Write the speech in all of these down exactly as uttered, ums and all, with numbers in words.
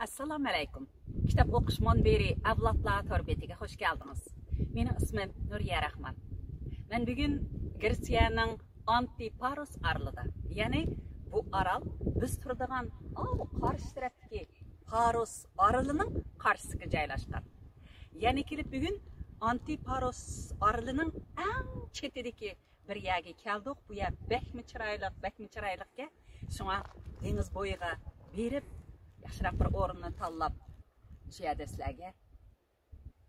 ئەسسالامۇئەلەيكۇم. كىتاب ئوقۇش مۇنبىرى ئەۋلادلار تور بېتىگە خۇش كەلدىڭىز. مېنىڭ ئىسمىم نۇرىيە راخمان. مەن بۈگۈن گرېتسىيەنىڭ ئانتىپاروس ئارىلىدا، يەنى بۇ ئارال بىز تۇرىدىغان ئاۋۇ قارشى تەرەپتىكى پاروس ئارىلىنىڭ قارشىسىغا جايلاشقان. يەنە كېلىپ بۈگۈن ئانتىپاروس ئارىلىنىڭ ئەڭ چېتىدىكى بىر يەرگە كەلدۇق. بۇ يەر بەكمۇ چىرايلىق، بەكمۇ چىرايلىقكەن. شۇڭا دېڭىز بويىغا بېرىپ، ياخشىراق بىر ئورۇننى تاللاپ، شۇ يەردە سىلەرگە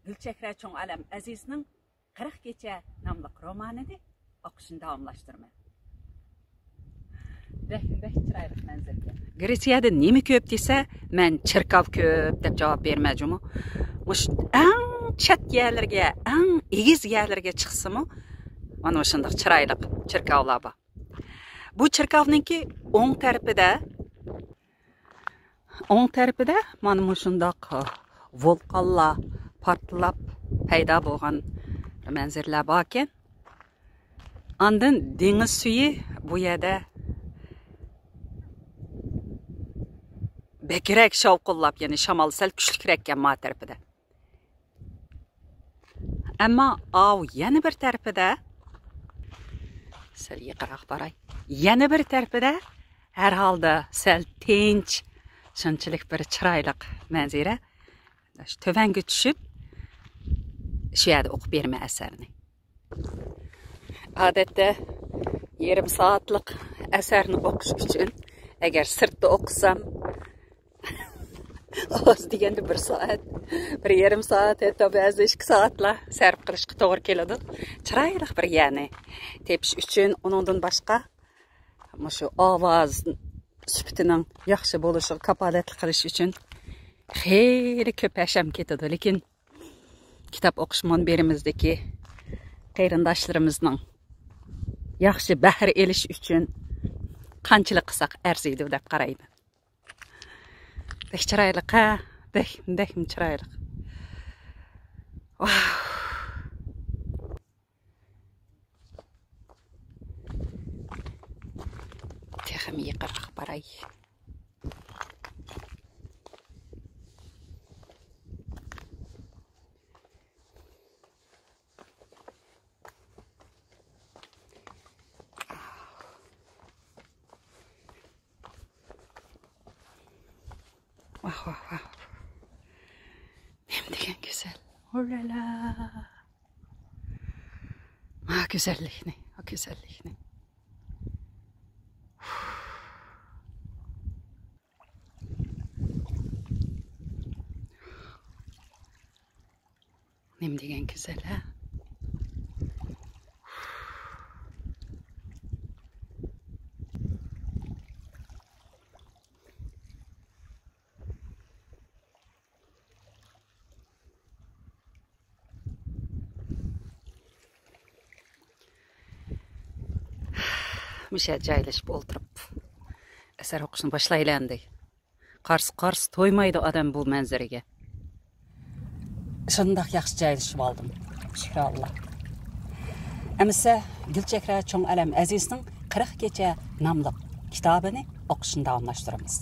گۈلچېھرە چوڭ ئالەم ئەزىزنىڭ قىرىق كېچە ناملىق رومانىنى ئوقۇشنى داۋاملاشتۇرىمەن. بەك، بەك چىرايلىق مەنزىرىكەن. گرېتسىيەدە نېمە كۆپ دېسە، مەن چېركاۋ كۆپ دەپ جاۋاب بېرىمەن جۇمۇ. مۇشۇ ئەڭ چەت يەرلىرىگە، ئەڭ ئېگىز يەرلىرىگە چىقسىمۇ، مانا مۇشۇنداق چىرايلىق چېركاۋلار بار. بۇ چېركاۋنىڭكى ئوڭ تەرىپىدە، ئوڭ تەرىپىدە مانا مۇشۇنداق ۋولقانلار پارتلاپ پەيدا بولغان مەنزىرىلەر باركەن. ئاندىن دېڭىز سۈيى بۇ يەردە بەكرەك شاۋقۇنلاپ، يەنى شامال سەل كۈچلۈكرەككەن ما تەرىپىدە. ئەمما ئاۋۇ يەنە بىر تەرىپىدە، سەل يېقىنراق باراي. يەنە بىر تەرىپىدە ھەر ھالدا سەل تىنچ، شۇنچىلىك بىر چىرايلىق مەنزىرە. شۇ تۆۋەنگە چۈشۈپ، شۇ يەردە ئوقۇپ بېرىمەن ئەسەرنى. ئادەتتە يېرىم سائەتلىك ئەسەرنى ئوقۇش ئۈچۈن، ئەگەر سىرتتا ئوقۇسام، ئاز دېگەندە بىر سائەت، بىر يېرىم سائەت، ھەتتا بەزىدە ئىككى سائەتلەر سەرپ قىلىشقا توغرا كېلىدۇ. چىرايلىق بىر يەرنى تېپىش ئۈچۈن، ئۇنىڭدىن باشقا مۇشۇ ئاۋاز سۈپىتىنىڭ ياخشى بولۇشىغا كاپالەتلىك قىلىش ئۈچۈن خېلى كۆپ ھەشەم كېتىدۇ. لېكىن كىتاب ئوقۇش مۇنبىرىمىزدىكى قېرىنداشلىرىمىزنىڭ ياخشى بەھرە ئېلىش ئۈچۈن قانچىلىك قىلساق ئەرزىيدۇ دەپ قارايمەن. بەك چىرايلىق، ھە؟ بەك، بەكمۇ چىرايلىق. ۋاو! تېخىمۇ يېقىنراق باراي. ۋاھ، ۋاھ، ۋاھ. نېمە دېگەن گۈزەل. ئۇلالا. ھا، گۈزەللىكنى، ھا، گۈزەللىكنى. نېمە دېگەن گۈزەل، ھە؟ مۇشۇ يەردە جايلىشىپ ئولتۇرۇپ، ئەسەر ئوقۇشنى باشلايلى ئەمدى. قارىسا، قارىسا تويمايدۇ ئادەم بۇ مەنزىرىگە. شۇنداق ياخشى جايلىشىپ ئالدىم. شۈكرى ئاللا. ئەمىسە گۈلچېھرە چوڭ ئالەم ئەزىزنىڭ قىرىق كېچە ناملىق كىتابىنى ئوقۇشنى داۋاملاشتۇرىمىز.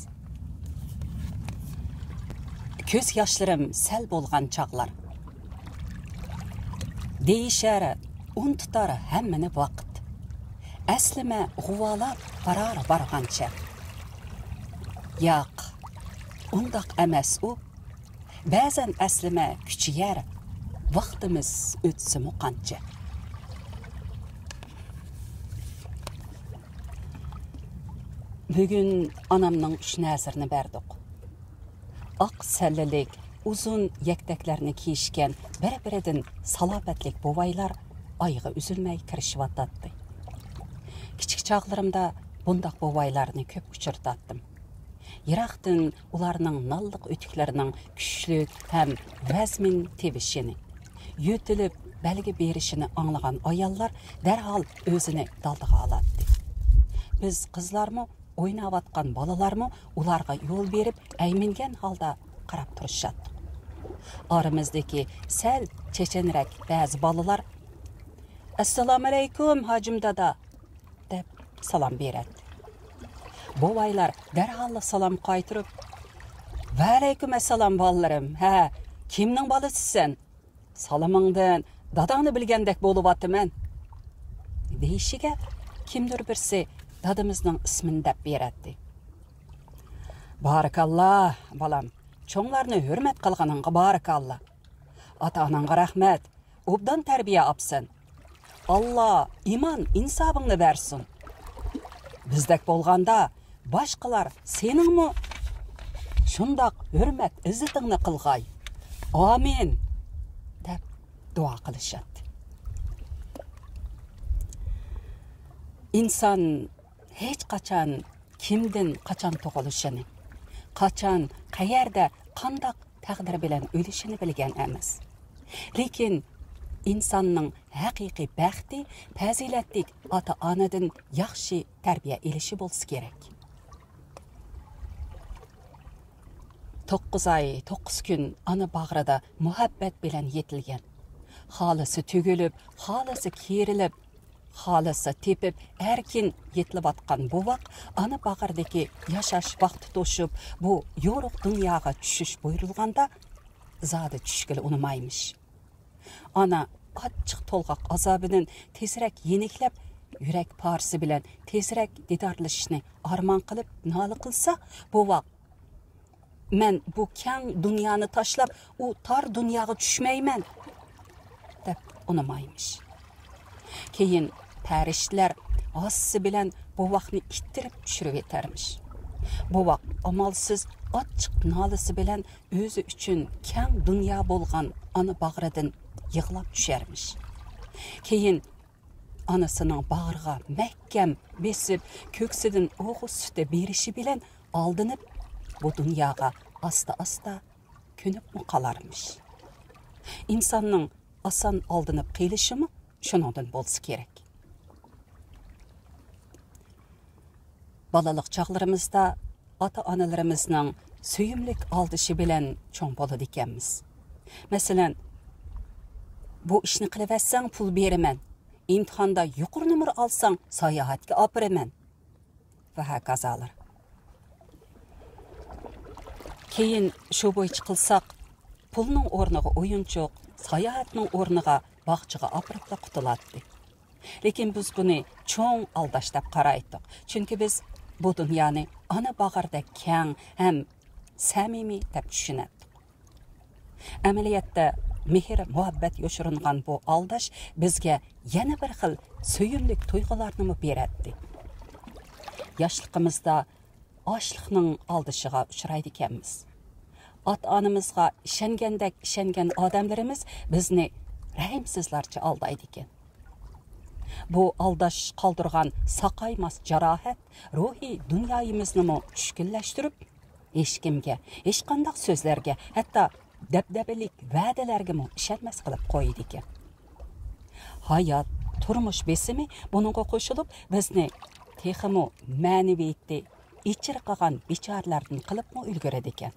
كۆز ياشلىرىم سەل بولغان چاغلار. دېيىشەر، ئۇنتۇتار ھەممىنى ۋاقىت. ئەسلىمە غۇۋالاپ بارار بارغانچە. ياق، ئۇنداق ئەمەس ئۇ. بەزەن ئەسلىمە كۈچىيەر، ۋاقتىمىز ئۆتسىمۇ قانچە. بۈگۈن ئانامنىڭ ئۈچ نەزىرىنى بەردۇق. ئاق سەللىلىك، ئۇزۇن يەكتەكلەرنى كىيىشكەن بىر-بىرىدىن سالاپەتلىك بوۋايلار ئايىغى ئۈزۈلمەي كىرىشىۋاتاتتى. كىچىك چاغلىرىمدا بۇنداق بوۋايلارنى كۆپ ئۇچرىتاتتىم. يىراقتىن ئۇلارنىڭ نانلىق ئۆتۈكلىرىنىڭ كۈچلۈك ھەم ۋەزمىن تىۋىشىنى، يۆتىلىپ بەلگە بېرىشىنى ئاڭلىغان ئاياللار دەرھال ئۆزىنى دالدىغا ئالاتتى. بىز قىزلارمۇ، ئويناۋاتقان بالىلارمۇ ئۇلارغا يول بېرىپ، ئەيمىنگەن ھالدا قاراپ تۇرۇشاتتۇق. ئارىمىزدىكى سەل چېچەنرەك بەزى بالىلار، «ئەسسالامۇئەلەيكۇم، ھاجىم دادا!» دەپ سالام بېرەتتى. بوۋايلار دەرھاللا سالام قايتۇرۇپ، ۋەئەلەيكۇم ئەسسالام، بالىلىرىم. ھە، كىمنىڭ بالىسى سەن؟ سالىمىڭدىن داداڭنى بىلگەندەك بولۇۋاتىمەن، دېيىشىگە، كىمدۇر بىرسى دادىمىزنىڭ ئىسمىنى دەپ بېرەتتى. بارىكاللا، بالام، چوڭلارنى ھۆرمەت قىلغىنىڭغا بارىكاللا. ئاتا-ئاناڭغا رەھمەت، ئوبدان تەربىيە ئاپسەن. ئاللا ئىمان ئىنسابىڭنى بەرسۇن. بىزدەك بولغاندا باشقىلار سېنىڭمۇ شۇنداق ھۆرمەت ئىززىتىڭنى قىلغاي. ئامىن، دەپ دۇئا قىلىشاتتى. ئىنسان ھېچقاچان كىمدىن قاچان تۇغۇلۇشىنى، قاچان، قەيەردە، قانداق تەقدىر بىلەن ئۆلۈشىنى بىلگەن ئەمەس. لېكىن ئىنساننىڭ ھەقىقىي بەختى پەزىلەتلىك ئاتا-ئانىدىن ياخشى تەربىيە ئېلىشى بولسا كېرەك. توققۇز ئاي، توققۇز كۈن ئانا باغرىدا مۇھەببەت بىلەن يېتىلگەن. خالىسا تۈگۈلۈپ، خالىسا كېرىلىپ، خالىسا تېپىپ ئەركىن يېتىلىۋاتقان بوۋاق ئانا باغرىدىكى ياشاش ۋاقتى توشۇپ، بۇ يورۇق دۇنياغا چۈشۈش بۇيرۇلغاندا، زادى چۈشكىلى ئۇنىمايمىش. ئانا ئاچچىق تولغاق ئازابىدىن تېزرەك يېنىكلەپ، يۈرەك پارىسى بىلەن تېزرەك دىدارلىشىشنى ئارمان قىلىپ نالە قىلسا، بوۋاق، مەن بۇ كەڭ دۇنيانى تاشلاپ، ئۇ تار دۇنياغا چۈشمەيمەن، دەپ ئۇنىمايمىش. كېيىن پەرىشتىلەر ھاسىسى بىلەن بوۋاقنى ئىتتىرىپ چۈشۈرۈۋېتەرمىش. بوۋاق ئامالسىز ئاچچىق نالىسى بىلەن ئۆزى ئۈچۈن كەڭ دۇنيا بولغان ئانا باغرىدىن يىغلاپ چۈشەرمىش. كېيىن ئانىسىنىڭ باغرىغا مەھكەم بېسىپ، كۆكسىدىن ئوغۇز سۈتى بېرىشى بىلەن ئالدىنىپ، بۇ دۇنياغا ئاستا-ئاستا كۆنۈپمۇ قالارمىش. ئىنساننىڭ ئاسان ئالدىنىپ قېلىشىمۇ شۇنىڭدىن بولسا كېرەك. بالىلىق چاغلىرىمىزدا ئاتا-ئانىلىرىمىزنىڭ سۆيۈملۈك ئالدىشى بىلەن چوڭ بولىدىكەنمىز. مەسىلەن، بۇ ئىشنى قىلىۋەتسەڭ پۇل بېرىمەن، ئىمتىھاندا يۇقىرى نومۇر ئالساڭ ساياھەتكە ئاپىرىمەن ۋە ھاكازالار. كېيىن شۇ بويىچە قىلساق، پۇلنىڭ ئورنىغا ئويۇنچۇق، ساياھەتنىڭ ئورنىغا باغچىغا ئاپىرىپلا قۇتۇلاتتى. لېكىن بىز بۇنى چوڭ ئالداش دەپ قارايتتۇق. چۈنكى بىز بۇ دۇنيانى ئانا باغرىدەك كەڭ ھەم سەمىمىي دەپ چۈشىنەتتۇق. ئەمەلىيەتتە، مېھىر-مۇھەببەت يوشۇرۇنغان بۇ ئالداش بىزگە يەنە بىر خىل سۆيۈملۈك تۇيغۇلارنىمۇ بېرەتتى. ياشلىقىمىزدا ئاچلىقنىڭ ئالدىشىغا ئۇچرايدىكەنمىز. ئاتا-ئانىمىزغا ئىشەنگەندەك ئىشەنگەن ئادەملىرىمىز بىزنى رەھىمسىزلارچە ئالدايدىكەن. بۇ ئالداش قالدۇرغان ساقايماس جاراھەت روھىي دۇنيايىمىزنىمۇ چۈشكۈنلەشتۈرۈپ، ھېچكىمگە، ھېچقانداق سۆزلەرگە، ھەتتا دەبدەبىلىك ۋەدىلەرگىمۇ ئىشەنمەس قىلىپ قويىدىكەن. ھايات، تۇرمۇش بېسىمى بۇنىڭغا قوشۇلۇپ، بىزنى تېخىمۇ مەنىۋىيىتى ئېچىرقىغان بىچارىلەردىن قىلىپمۇ ئۈلگۈرىدىكەن.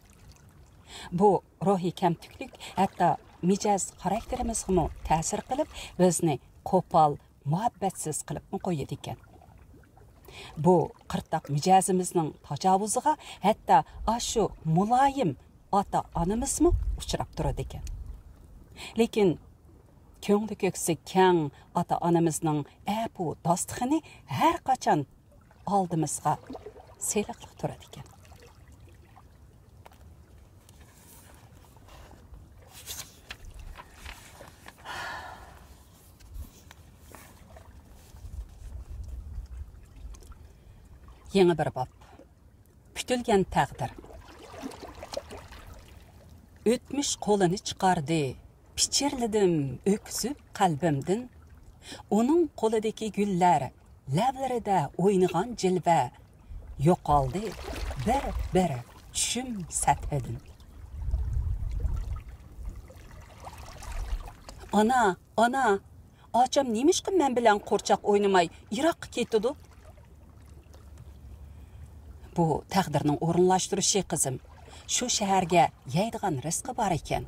بۇ روھىي كەمتۈكلۈك ھەتتا مىجەز خاراكتېرىمىزغىمۇ تەسىر قىلىپ، بىزنى قوپال، مۇھەببەتسىز قىلىپمۇ قويىدىكەن. بۇ قىرتاق مىجەزىمىزنىڭ تاجاۋۇزىغا ھەتتا ئاشۇ مۇلايىم ئاتا-ئانىمىزمۇ ئۇچراپ تۇرىدىكەن. لېكىن كۆڭلى كۆكسى كەڭ ئاتا-ئانىمىزنىڭ ئەپۇ داستىخىنى ھەر قاچان ئالدىمىزغا سېلىقلىق تۇرىدىكەن. يېڭى بىر باب. پۈتۈلگەن تەقدىر. ئۆتمۈش قولىنى چىقاردى، پىچىرلىدىم ئۆكسۈپ قەلبىمدىن. ئۇنىڭ قولىدىكى گۈللەر، لەۋلىرىدە ئوينىغان جىلۋە، يوقالدى بىر-بىر چۈشۈم سەتھىدىن. ئانا، ئانا، ئاچام نېمىشقا مەن بىلەن قورچاق ئوينىماي يىراققا كېتىدۇ؟ بۇ تەقدىرنىڭ ئورۇنلاشتۇرۇشى، قىزىم. شۇ شەھەرگە يەيدىغان رىزقى بار ئىكەن.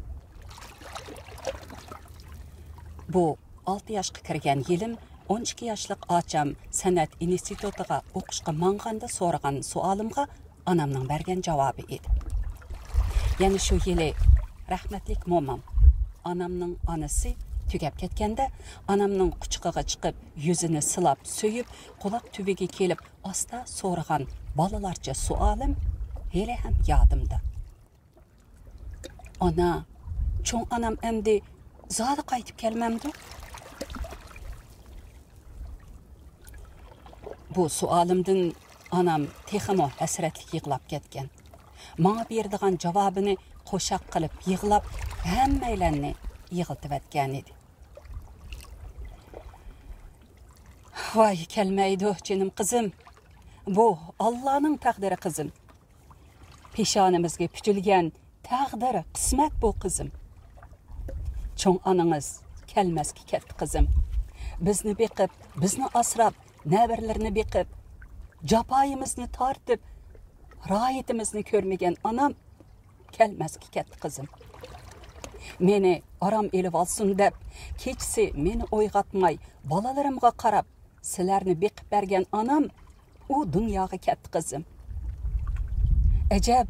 بۇ ئالتە ياشقا كىرگەن يىلىم، ئون ئىككى ياشلىق ئاچام سەنئەت ئىنستىتۇتىغا ئوقۇشقا ماڭغاندا سورىغان سوئالىمغا ئانامنىڭ بەرگەن جاۋابى ئىدى. يەنە شۇ يىلى رەھمەتلىك مومام، ئانامنىڭ ئانىسى تۈگەپ كەتكەندە، ئانامنىڭ قۇچىقىغا چىقىپ، يۈزىنى سىلاپ، سۆيۈپ، قۇلاق تۈۋىگە كېلىپ، ئاستا سورىغان بالىلارچە سوئالىم ھېلىھەم يادىمدا. «ئانا، چوڭ ئانام ئەمدى زادى قايتىپ كەلمەمدۇ؟» بۇ سوئالىمدىن ئانام تېخىمۇ ھەسرەتلىك يىغلاپ كەتكەن. ماڭا بېرىدىغان جاۋابىنى قوشاق قىلىپ يىغلاپ، ھەممەيلەننى يىغلىتىۋەتكەنىدى. «ۋاي، كەلمەيدۇ، جېنىم قىزىم. بۇ ئاللانىڭ تەقدىرى، قىزىم. پېشانىمىزگە پۈتۈلگەن تەقدىر، قىسمەت بۇ، قىزىم. چوڭ ئانىڭىز كەلمەسكە كەتتى، قىزىم. بىزنى بېقىپ، بىزنى ئاسراپ، نەۋرىلىرىنى بېقىپ، جاپايىمىزنى تارتىپ، راھىتىمىزنى كۆرمىگەن ئانام كەلمەسكە كەتتى، قىزىم. مېنى ئارام ئېلىۋالسۇن دەپ، كېچىسى مېنى ئويغاتماي، بالىلىرىمغا قاراپ، سىلەرنى بېقىپ بەرگەن ئانام، ئۇ دۇنياغا كەتتى، قىزىم. ئەجەب،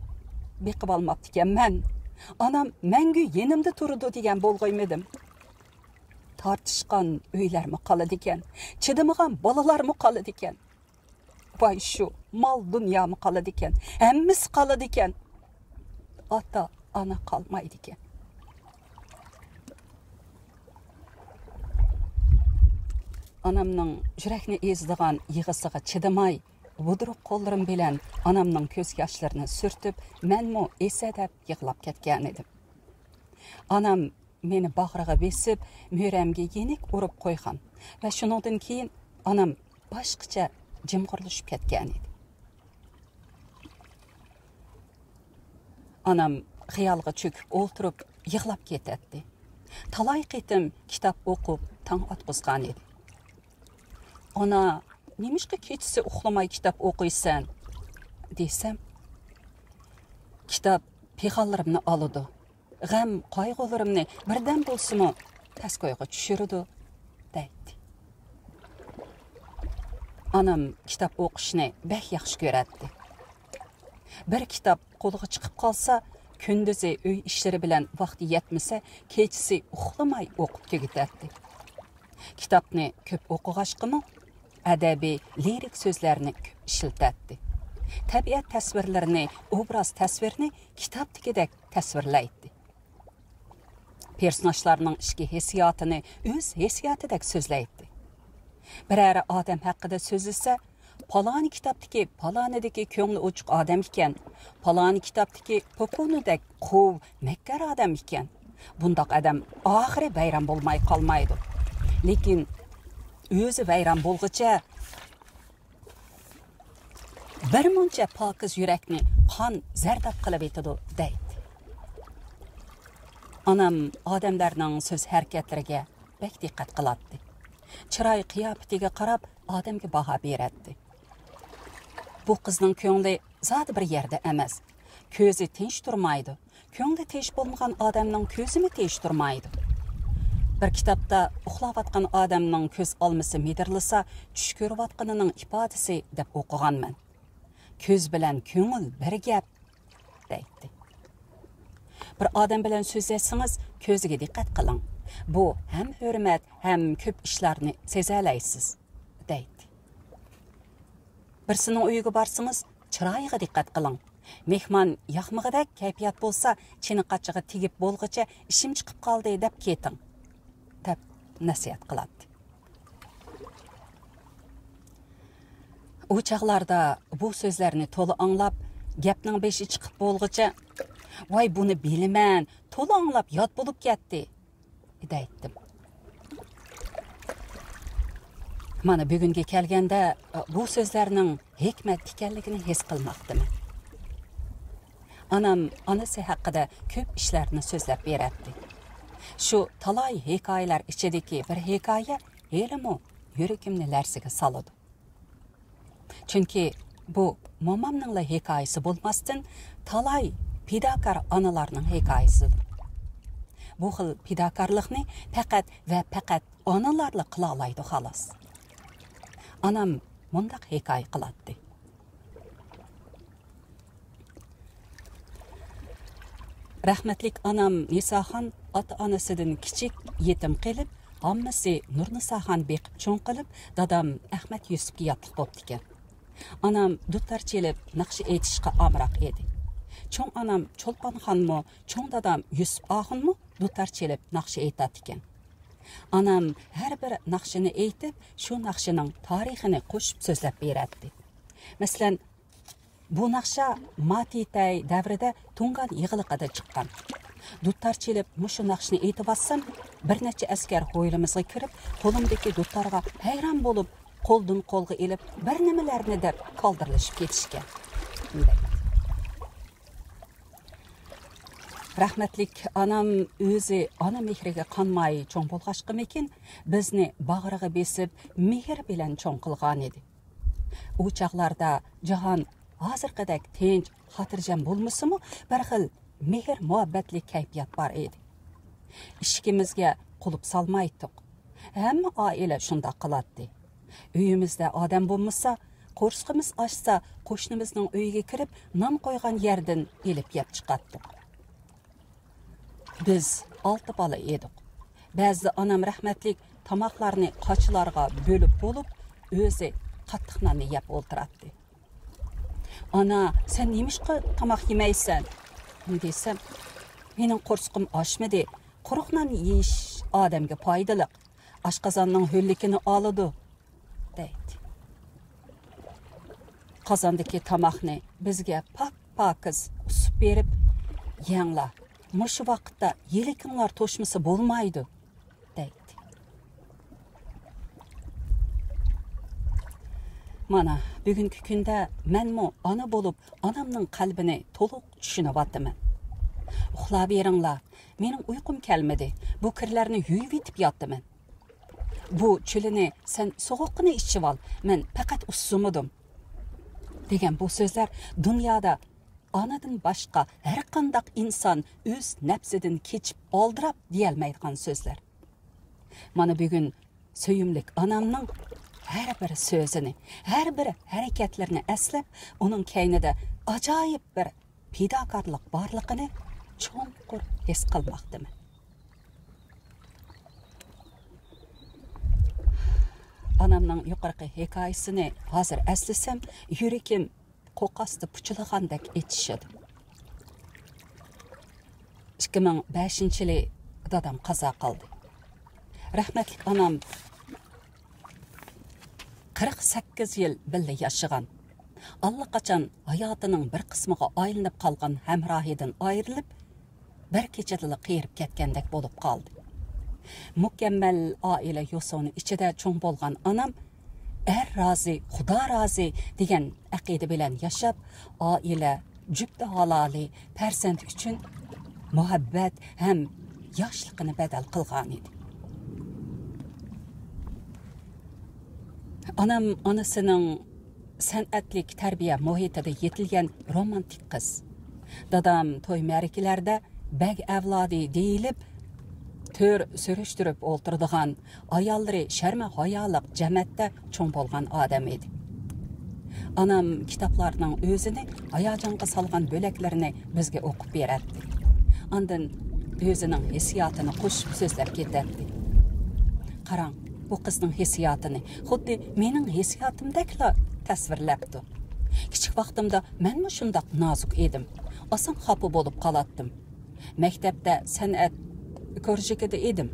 بېقىۋالماپتىكەنمەن. ئانام مەڭگۈ يېنىمدا تۇرىدۇ دېگەن بولغايمىدىم. تارتىشقان ئۆيلەرمۇ قالىدىكەن، چىدىمىغان بالىلارمۇ قالىدىكەن. ۋاي شۇ، مال دۇنيامۇ قالىدىكەن، ھەممىسى قالىدىكەن. ئاتا، ئانا قالمايدىكەن.» ئانامنىڭ يۈرەكنى ئېزىدىغان يىغىسىغا چىدىماي، ۋودروك قوللىرىم بىلەن ئانامنىڭ كۆز ياشلىرىنى سۈرتۈپ، مەنمۇ ئېسەدەپ يىغلاپ كەتكەنىدىم. ئانام مېنى باغرىغا بېسىپ، مۈرەمگە يېنىك ئۇرۇپ قويغان ۋە شۇنىڭدىن كېيىن ئانام باشقىچە جىمغۇرلىشىپ كەتكەنىدى. ئانام خىيالغا چۆكۈپ ئولتۇرۇپ يىغلاپ كېتەتتى. تالاي قېتىم كىتاب ئوقۇپ تاڭ ئاتقۇزغانىدى. «ئانا، نېمىشقا كېچىسى ئۇخلىماي كىتاب ئوقۇيسەن؟» دېسەم، «كىتاب پىغانلىرىمنى ئالىدۇ، غەم قايغۇلىرىمنى بىردەم بولسىمۇ پەسكويغا چۈشۈرىدۇ» دەيتتى. ئانام كىتاب ئوقۇشنى بەك ياخشى كۆرەتتى. بىر كىتاب قولىغا چىقىپ قالسا، كۈندۈزى ئۆي ئىشلىرى بىلەن ۋاقتى يەتمىسە، كېچىسى ئۇخلىماي ئوقۇپ تۈگىتەتتى. كىتابنى كۆپ ئوقۇغاچقىمۇ، ئەدەبىي، لىرىك سۆزلەرنى كۆپ ئىشلىتەتتى. تەبىئەت تەسۋىرلىرىنى، ئوبراز تەسۋىرنى كىتابتىكىدەك تەسۋىرلەيتتى. پېرسوناژلارنىڭ ئىچكى ھېسسىياتىنى ئۆز ھېسسىياتىدەك سۆزلەيتتى. بىرەر ئادەم ھەققىدە سۆزلىسە، پالانى كىتابتىكى پالانىدىكى كۆڭلى ئوچۇق ئادەم ئىكەن، پالانى كىتابتىكى پوپونىدەك قۇۋ، مەككار ئادەم ئىكەن، بۇنداق ئادەم ئاخىرى ۋەيران بولماي قالمايدۇ. لېكىن ئۆزى ۋەيران بولغۇچە، بىر مۇنچە پاكىز يۈرەكنى قان زەرداب قىلىۋېتىدۇ، دەيتتى. ئانام ئادەملەرنىڭ سۆز ھەرىكەتلىرىگە بەك دىققەت قىلاتتى. چىراي قىياپىتىگە قاراپ ئادەمگە باھا بېرەتتى. بۇ قىزنىڭ كۆڭلى زادى بىر يەردە ئەمەس. كۆزى تىنچ تۇرمايدۇ. كۆڭلى تىنچ بولمىغان ئادەمنىڭ كۆزىمۇ تىنچ تۇرمايدۇ. بىر كىتابتا ئۇخلاۋاتقان ئادەمنىڭ كۆز ئالمىسى مىدىرلىسا، چۈش كۆرۈۋاتقىنىنىڭ ئىپادىسى دەپ ئوقۇغانمەن. كۆز بىلەن كۆڭۈل بىر گەپ، دەيتتى. بىر ئادەم بىلەن سۆزلەشسىڭىز، كۆزىگە دىققەت قىلىڭ. بۇ ھەم ھۆرمەت، ھەم كۆپ ئىشلارنى سېزەلەيسىز، دەيتتى. بىرسىنىڭ ئۆيىگە بارسىڭىز، چىرايىغا دىققەت قىلىڭ. مېھمان ياقمىغۇدەك كەيپىيات بولسا، چىنىقاچىغا تېگىپ بولغۇچە ئىشىم چىقىپ قالدى دەپ كېتىڭ، دەپ نەسىھەت قىلاتتى. ئۇ چاغلاردا بۇ سۆزلەرنى تولا ئاڭلاپ، گەپنىڭ بېشى چىقىپ بولغۇچە، ۋاي، بۇنى بىلىمەن، تولا ئاڭلاپ ياد بولۇپ كەتتى، دەيتتىم. مانا بۈگۈنگە كەلگەندە، بۇ سۆزلەرنىڭ ھېكمەت ئىكەنلىكىنى ھېس قىلماقتىمەن. ئانام ئانىسى ھەققىدە كۆپ ئىشلارنى سۆزلەپ بېرەتتى. شۇ تالاي ھېكايىلەر ئىچىدىكى بىر ھېكايە ھېلىمۇ يۈرىكىمنى لەرزىگە سالىدۇ. چۈنكى بۇ مومامنىڭلا ھېكايىسى بولماستىن، تالاي پىداكار ئانىلارنىڭ ھېكايىسىدۇر. بۇ خىل پىداكارلىقنى پەقەت ۋە پەقەت ئانىلارلا قىلالايدۇ، خالاس. ئانام مۇنداق ھېكايە قىلاتتى. رەھمەتلىك ئانام نىساخان ئاتا-ئانىسىدىن كىچىك، يېتىم قېلىپ، ھاممىسى نۇرنىساخان بېقىپ چوڭ قىلىپ، دادام ئەخمەت يۈسۈپكە ياتلىق بوپتىكەن. ئانام دۇتار چېلىپ ناخشا ئېيتىشقا ئامراق ئىدى. چوڭ ئانام چولپانخانمۇ، چوڭ دادام يۈسۈپ ئاخۇنمۇ دۇتار چېلىپ ناخشا ئېيتاتتىكەن. ئانام ھەر بىر ناخشىنى ئېيتىپ، شۇ ناخشىنىڭ تارىخىنى قوشۇپ سۆزلەپ بېرەتتى. مەسىلەن، بۇ ناخشا ما تىتەي دەۋرىدە تۇڭگان يىغلىقىدا چىققان. دۇتار چېلىپ مۇشۇ ناخشىنى ئېيتىۋاتسام، بىر نەچچە ئەسكەر ھويلىمىزغا كىرىپ، قولۇمدىكى دۇتارغا ھەيران بولۇپ، قولدىن قولغا ئېلىپ، بىر نېمىلەرنى دەپ كالدىرلىشىپ كېتىشكەن. رەھمەتلىك ئانام ئۆزى ئانا مېھرىگە قانماي چوڭ بولغاچقىمىكىن، بىزنى باغرىغا بېسىپ، مېھىر بىلەن چوڭ قىلغانىدى. ئۇ چاغلاردا جاھان ھازىرقىدەك تىنچ، خاتىرجەم بولمىسىمۇ، بىر خىل مېھىر-مۇھەببەتلىك كەيپىيات بار ئىدى. ئىشىكىمىزگە قۇلۇپ سالمايتتۇق. ھەممە ئائىلە شۇنداق قىلاتتى. ئۆيىمىزدە ئادەم بولمىسا، قورسىقىمىز ئاچسا، قوشنىمىزنىڭ ئۆيىگە كىرىپ، نان قويغان يەردىن ئېلىپ يەپ چىقاتتۇق. بىز ئالتە بالا ئىدۇق. بەزىدە ئانام رەھمەتلىك تاماقلارنى قاچىلارغا بۆلۈپ بولۇپ، ئۆزى قاتتىق ناننى يەپ ئولتۇراتتى. «ئانا، سەن نېمىشقا تاماق يېمەيسەن؟» دېسەم، «مېنىڭ قورسىقىم ئاچمىدى. قۇرۇق نان يېيىش ئادەمگە پايدىلىق. ئاشقازاننىڭ ھۆللۈكىنى ئالىدۇ» دەيتتى. قازاندىكى تاماقنى بىزگە پاك-پاكىز ئۇسۇپ بېرىپ، «يەڭلار، مۇشۇ ۋاقىتتا يىلىكىڭلار توشمىسا بولمايدۇ» دەيتتى. مانا، بۈگۈنكى كۈندە مەنمۇ ئانا بولۇپ، ئانامنىڭ قەلبىنى تولۇق چۈشىنىۋاتىمەن. «ئۇخلاۋېرىڭلار، مېنىڭ ئۇيقۇم كەلمىدى، بۇ كىرلەرنى يۇيۇۋېتىپ ياتىمەن. بۇ چىلىنى سەن سوغۇققىنە ئىچىۋال، مەن پەقەت ئۇسسىمىدىم» دېگەن بۇ سۆزلەر دۇنيادا ئانىدىن باشقا ھەرقانداق ئىنسان ئۆز نەپسىدىن كېچىپ ئالدىراپ دېيەلمەيدىغان سۆزلەر. مانا بۈگۈن سۆيۈملۈك ئانامنىڭ ھەر بىر سۆزىنى، ھەر بىر ھەرىكەتلىرىنى ئەسلەپ، ئۇنىڭ كەينىدە ئاجايىپ بىر پىداكارلىق بارلىقىنى چوڭقۇر ھېس قىلماقتىمەن. ئانامنىڭ يۇقىرىقى ھېكايىسىنى ھازىر ئەسلىسەم، يۈرىكىم قوقاستا پۇچىلىغاندەك ئېچىشىدۇ. ئىككى مىڭ بەشىنچى يىلى دادام قازا قىلدى. رەھمەتلىك ئانام قىرىق سەككىز يىل بىللە ياشىغان، ئاللىقاچان ھاياتىنىڭ بىر قىسمىغا ئايلىنىپ قالغان ھەمراھىدىن ئايرىلىپ، بىر كېچىدىلا قېرىپ كەتكەندەك بولۇپ قالدى. مۇكەممەل ئائىلە يوسۇنى ئىچىدە چوڭ بولغان ئانام «ئەر رازى، خۇدا رازى» دېگەن ئەقىدە بىلەن ياشاپ، ئائىلە، جۈپتە ھالالى، پەرزەنت ئۈچۈن مۇھەببەت ھەم ياشلىقىنى بەدەل قىلغانىدى. ئانام ئانىسىنىڭ سەنئەتلىك تەربىيە مۇھىتىدا يېتىلگەن رومانتىك قىز. دادام توي مەرىكىلەردە بەگ ئەۋلادى دېيىلىپ، تۆر سۈرۈشتۈرۈپ ئولتۇرىدىغان، ئاياللىرى شەرمە ھايالىق جەمەتتە چوڭ بولغان ئادەم ئىدى. ئانام كىتابلارنىڭ ئۆزىنى ھاياجانغا سالغان بۆلەكلىرىنى بىزگە ئوقۇپ بېرەتتى. ئاندىن ئۆزىنىڭ ھېسسىياتىنى قوشۇپ سۆزلەپ كېتەتتى. قاراڭ، بۇ قىزنىڭ ھېسسىياتىنى خۇددى مېنىڭ ھېسسىياتىمدەكلا تەسۋىرلەپتۇ. كىچىك ۋاقتىمدا مەنمۇ شۇنداق نازۇك ئىدىم. ئاسان خاپا بولۇپ قالاتتىم. مەكتەپتە سەنئەت كۇرژۇكىدا ئىدىم.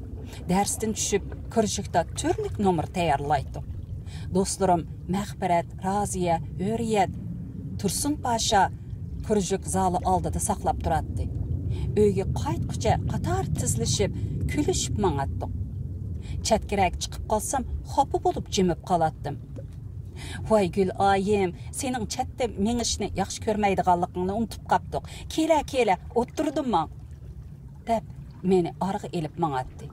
دەرستىن چۈشۈپ، كۇرژۇكتا تۈرلۈك نومۇر تەييارلايتتۇق. دوستلىرىم مەغپىرەت، رازىيە، ھۆرىيەت، تۇرسۇن پاشا كۇرژۇك زالى ئالدىدا ساقلاپ تۇراتتى. ئۆيگە قايتقۇچە قاتار تىزلىشىپ، كۈلۈشۈپ ماڭاتتۇق. چەتكىرەك چىقىپ قالسام، خاپا بولۇپ جىمىپ قالاتتىم. «ۋاي گۈل ئايىم، سېنىڭ چەتتە مېڭىشنى ياخشى كۆرمەيدىغانلىقىڭنى ئۇنتۇپ قاپتۇق. كېلە، كېلە، ئوتتۇرىدا ماڭ» دەپ، مېنى ئارىغا ئېلىپ ماڭاتتى.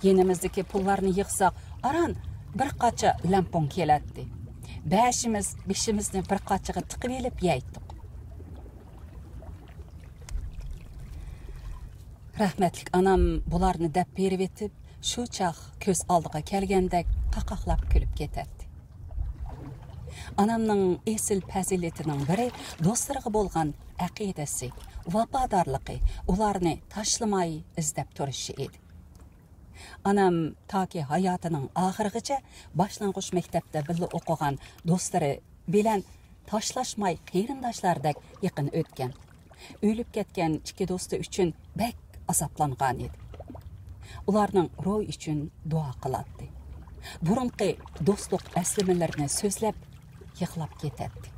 يېنىمىزدىكى پۇللارنى يىغساق، ئاران بىر قاچا لەمپۇڭ كېلەتتى. بەشىمىز بېشىمىزنى بىر قاچىغا تىقىۋېلىپ يەيتتۇق. رەھمەتلىك ئانام بۇلارنى دەپ بېرىۋېتىپ، شۇ چاغ كۆز ئالدىغا كەلگەندەك قاقاقلاپ كۈلۈپ كېتەتتى. ئانامنىڭ ئېسىل پەزىلىتىنىڭ بىرى دوستلىرىغا بولغان ئەقىدىسى، ۋاپادارلىقى، ئۇلارنى تاشلىماي ئىزدەپ تۇرۇشى ئىدى. ئانام تاكى ھاياتىنىڭ ئاخىرىغىچە باشلانغۇچ مەكتەپتە بىللە ئوقۇغان دوستلىرى بىلەن تاشلاشماي قېرىنداشلاردەك يېقىن ئۆتكەن. ئۆلۈپ كەتكەن ئىككى دوستى ئۈچۈن بەك ئازابلانغان ئىدى. ئۇلارنىڭ روھى ئۈچۈن دۇئا قىلاتتى. بۇرۇنقى دوستلۇق ئەسلىمىلىرىنى سۆزلەپ يىغلاپ كېتەتتى.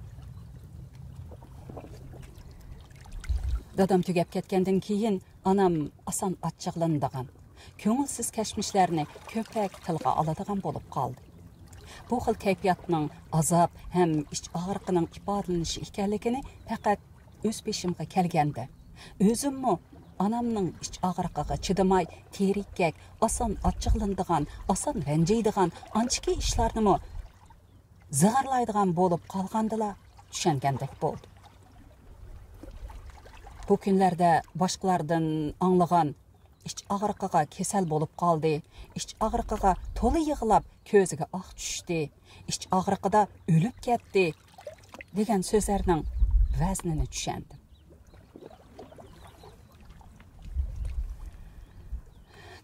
دادام تۈگەپ كەتكەندىن كېيىن ئانام ئاسان ئاچچىقلىنىدىغان، كۆڭۈلسىز كەچمىشلەرنى كۆپرەك تىلغا ئالىدىغان بولۇپ قالدى. بۇ خىل كەيپىياتنىڭ ئازاب ھەم ئىچ ئاغرىقىنىڭ ئىپادىلىنىشى ئىكەنلىكىنى پەقەت ئۆز بېشىمغا كەلگەندە، ئۆزۈممۇ ئانامنىڭ ئىچ ئاغرىقىغا چىدىماي، تېرىككەك، ئاسان ئاچچىقلىنىدىغان، ئاسان رەنجىيدىغان ئانچىكى ئىشلارنىمۇ زىغىرلايدىغان بولۇپ قالغاندىلا چۈشەنگەندەك بولدۇم. بۇ كۈنلەردە باشقىلاردىن ئاڭلىغان، ئىچ ئاغرىقىغا كېسەل بولۇپ قالدى، ئىچ ئاغرىقىغا تولا يىغلاپ كۆزىگە ئاق چۈشتى، ئىچ ئاغرىقىدا ئۆلۈپ كەتتى دېگەن سۆزلەرنىڭ ۋەزنىنى چۈشەندىم.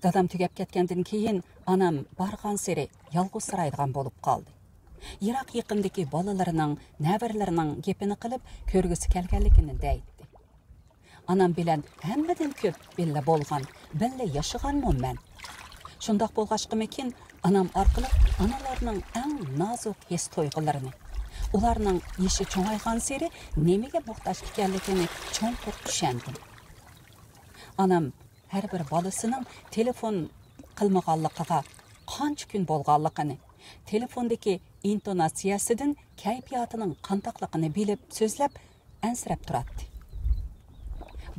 دادام تۈگەپ كەتكەندىن كېيىن ئانام بارغانسېرى يالغۇزسىرايدىغان بولۇپ قالدى. يىراق يېقىندىكى بالىلىرىنىڭ، نەۋرىلىرىنىڭ گېپىنى قىلىپ كۆرگۈسى كەلگەنلىكىنى دەيتتى. ئانام بىلەن ھەممىدىن كۆپ بىللە بولغان، بىللە ياشىغانمۇ مەن. شۇنداق بولغاچقىمىكىن، ئانام ئارقىلىق ئانىلارنىڭ ئەڭ نازۇك ھېس تۇيغۇلىرىنى، ئۇلارنىڭ يېشى چوڭايغانسېرى نېمىگە موھتاج ئىكەنلىكىنى چوڭقۇر چۈشەندىم. ئانام ھەر بىر بالىسىنىڭ تېلېفون قىلمىغانلىقىغا قانچە كۈن بولغانلىقىنى، تېلېفوندىكى ئىنتوناتسىيەسىدىن كەيپىياتىنىڭ قانداقلىقىنى بىلىپ سۆزلەپ، ئەنسىرەپ تۇراتتى.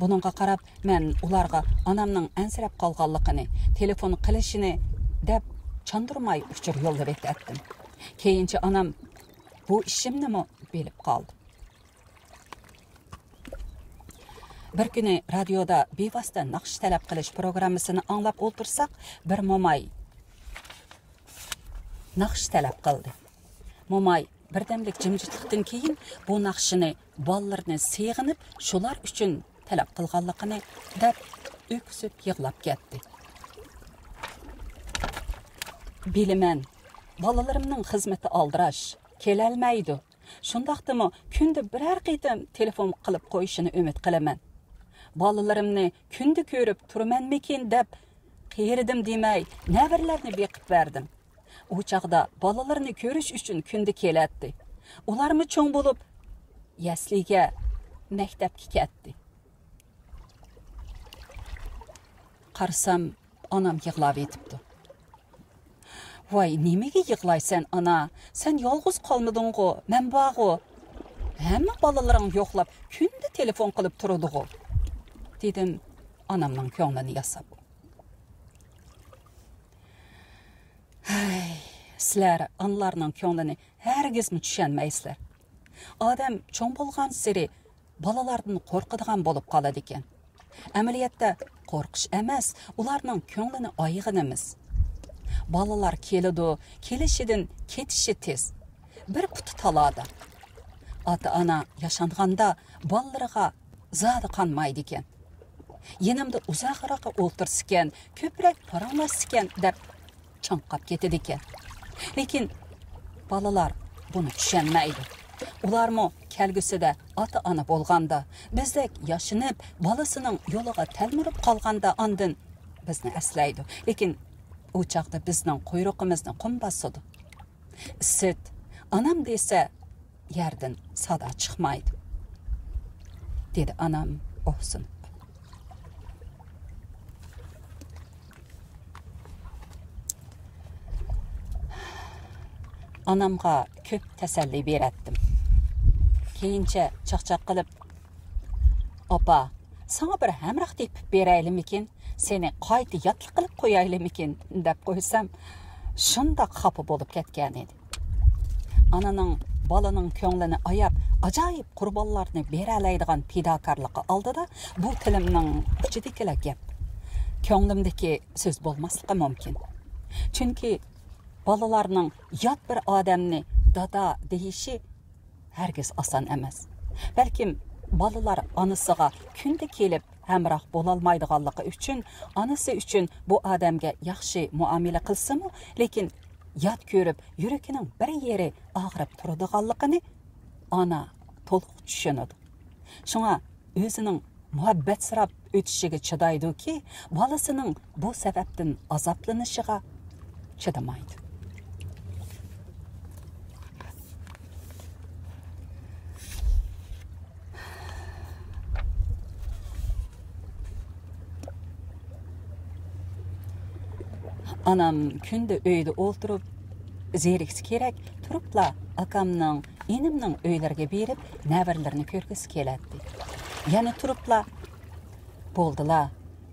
بۇنىڭغا قاراپ، مەن ئۇلارغا ئانامنىڭ ئەنسىرەپ قالغانلىقىنى، تېلېفون قىلىشىنى دەپ چاندۇرماي ئۇچۇر يوللىۋېتەتتىم. كېيىنچە ئانام بۇ ئىشىمنىمۇ بىلىپ قالدى. بىر كۈنى رادىيودا بىۋاسىتە ناخشا تەلەپ قىلىش پروگراممىسىنى ئاڭلاپ ئولتۇرساق، بىر موماي ناخشا تەلەپ قىلدى. موماي بىردەملىك جىمجىتلىقتىن كېيىن بۇ ناخشىنى بالىلىرىنى سېغىنىپ، شۇلار ئۈچۈن تەلەپ قىلغانلىقىنى دەپ ئۆكسۈپ يىغلاپ كەتتى. بىلىمەن، بالىلىرىمنىڭ خىزمىتى ئالدىراش، كېلەلمەيدۇ. شۇنداقتىمۇ كۈندە بىرەر قېتىم تېلېفون قىلىپ قويۇشىنى ئۈمىد قىلىمەن. بالىلىرىمنى كۈندە كۆرۈپ تۇرىمەنمىكىن دەپ قېرىدىم دېمەي، نەۋرىلەرنى بېقىپ بەردىم. ئۇ چاغدا بالىلىرىنى كۆرۈش ئۈچۈن كۈندە كېلەتتى. ئۇلارمۇ چوڭ بولۇپ، يەسلىگە، مەكتەپكە كەتتى. قارىسام، ئانام يىغلاۋېتىپتۇ. ۋاي، نېمىگە يىغلايسەن، ئانا؟ سەن يالغۇز قالمىدىڭغۇ، مەن بارغۇ. ھەممە بالىلىرىڭ يوقلاپ، كۈندە تېلېفون قىلىپ تۇرىدىغۇ، دېدىم ئانامنىڭ كۆڭلىنى ياساپ. ھەي، سىلەر ئانىلارنىڭ كۆڭلىنى ھەرگىزمۇ چۈشەنمەيسىلەر. ئادەم چوڭ بولغانسېرى بالىلاردىن قورقىدىغان بولۇپ قالىدىكەن. ئەمەلىيەتتە قورقۇش ئەمەس، ئۇلارنىڭ كۆڭلىنى ئايىغىنىمىز. بالىلار كېلىدۇ، كېلىشىدىن كېتىشى تېز. بىر پۇتى تالادا. ئاتا-ئانا ياشانغاندا بالىلىرىغا زادى قانمايدىكەن. يېنىمدا ئۇزاقراق ئولتۇرسىكەن، كۆپرەك پاراڭلاشسىكەن دەپ چاڭقاپ كېتىدىكەن. لېكىن بالىلار بۇنى چۈشەنمەيدۇ. ئۇلارمۇ كەلگۈسىدە ئاتا-ئانا بولغاندا، بىزدەك ياشىنىپ، بالىسىنىڭ يولىغا تەلمۈرۈپ قالغاندا ئاندىن بىزنى ئەسلەيدۇ. لېكىن ئۇ چاغدا بىزنىڭ قۇيرۇقىمىزنى قۇم باسىدۇ. ئىسىت، ئانام دېسە، يەردىن سادا چىقمايدۇ، دېدى ئانام ئوھسىنىپ. ئانامغا كۆپ تەسەللى بېرەتتىم. كېيىنچە چاقچاق قىلىپ، «ئاپا، ساڭا بىر ھەمراھ تېپىپ بېرەيلىمىكىن؟ سېنى قايتا ياتلىق قىلىپ قويايلىمىكىن؟» دەپ قويسام، شۇنداق خاپا بولۇپ كەتكەنىدى. ئانىنىڭ بالىنىڭ كۆڭلىنى ئاياپ، ئاجايىپ قۇربانلارنى بېرەلەيدىغان پىداكارلىقى ئالدىدا بۇ تىلىمنىڭ ئۇچىدىكىلا گەپ. كۆڭلۈمدىكى سۆز بولماسلىقى مۇمكىن. چۈنكى بالىلارنىڭ يات بىر ئادەمنى دادا دېيىشى ھەرگىز ئاسان ئەمەس. بەلكىم بالىلار ئانىسىغا كۈندە كېلىپ ھەمراھ بولالمايدىغانلىقى ئۈچۈن، ئانىسى ئۈچۈن بۇ ئادەمگە ياخشى مۇئامىلە قىلسىمۇ، لېكىن يات كۆرۈپ، يۈرىكىنىڭ بىر يېرى ئاغرىپ تۇرىدىغانلىقىنى ئانا تولۇق چۈشىنىدۇ. شۇڭا ئۆزىنىڭ مۇھەببەتسىراپ ئۆتۈشىگە چىدايدۇكى، بالىسىنىڭ بۇ سەۋەبتىن ئازابلىنىشىغا چىدىمايدۇ. ئانام كۈندە ئۆيدە ئولتۇرۇپ زېرىكسە كېرەك، تۇرۇپلا ئاكامنىڭ، ئىنىمنىڭ ئۆيلىرىگە بېرىپ، نەۋرىلىرىنى كۆرگۈسى كېلەتتى. يەنە تۇرۇپلا، بولدىلا،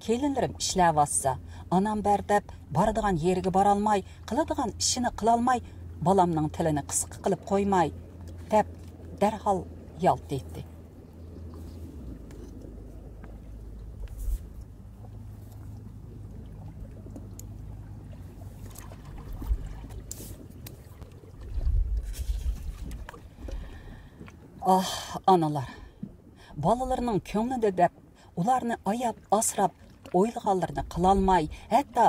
كېلىنلىرىم ئىشلەۋاتسا، ئانام بەر دەپ بارىدىغان يېرىگە بارالماي، قىلىدىغان ئىشىنى قىلالماي، بالامنىڭ تىلىنى قىسقا قىلىپ قويماي، دەپ دەرھال يالت دەيتتى. ئاھ، ئانىلار! بالىلىرىنىڭ كۆڭلىدە دەپ، ئۇلارنى ئاياپ، ئاسراپ، ئويلىغانلىرىنى قىلالماي، ھەتتا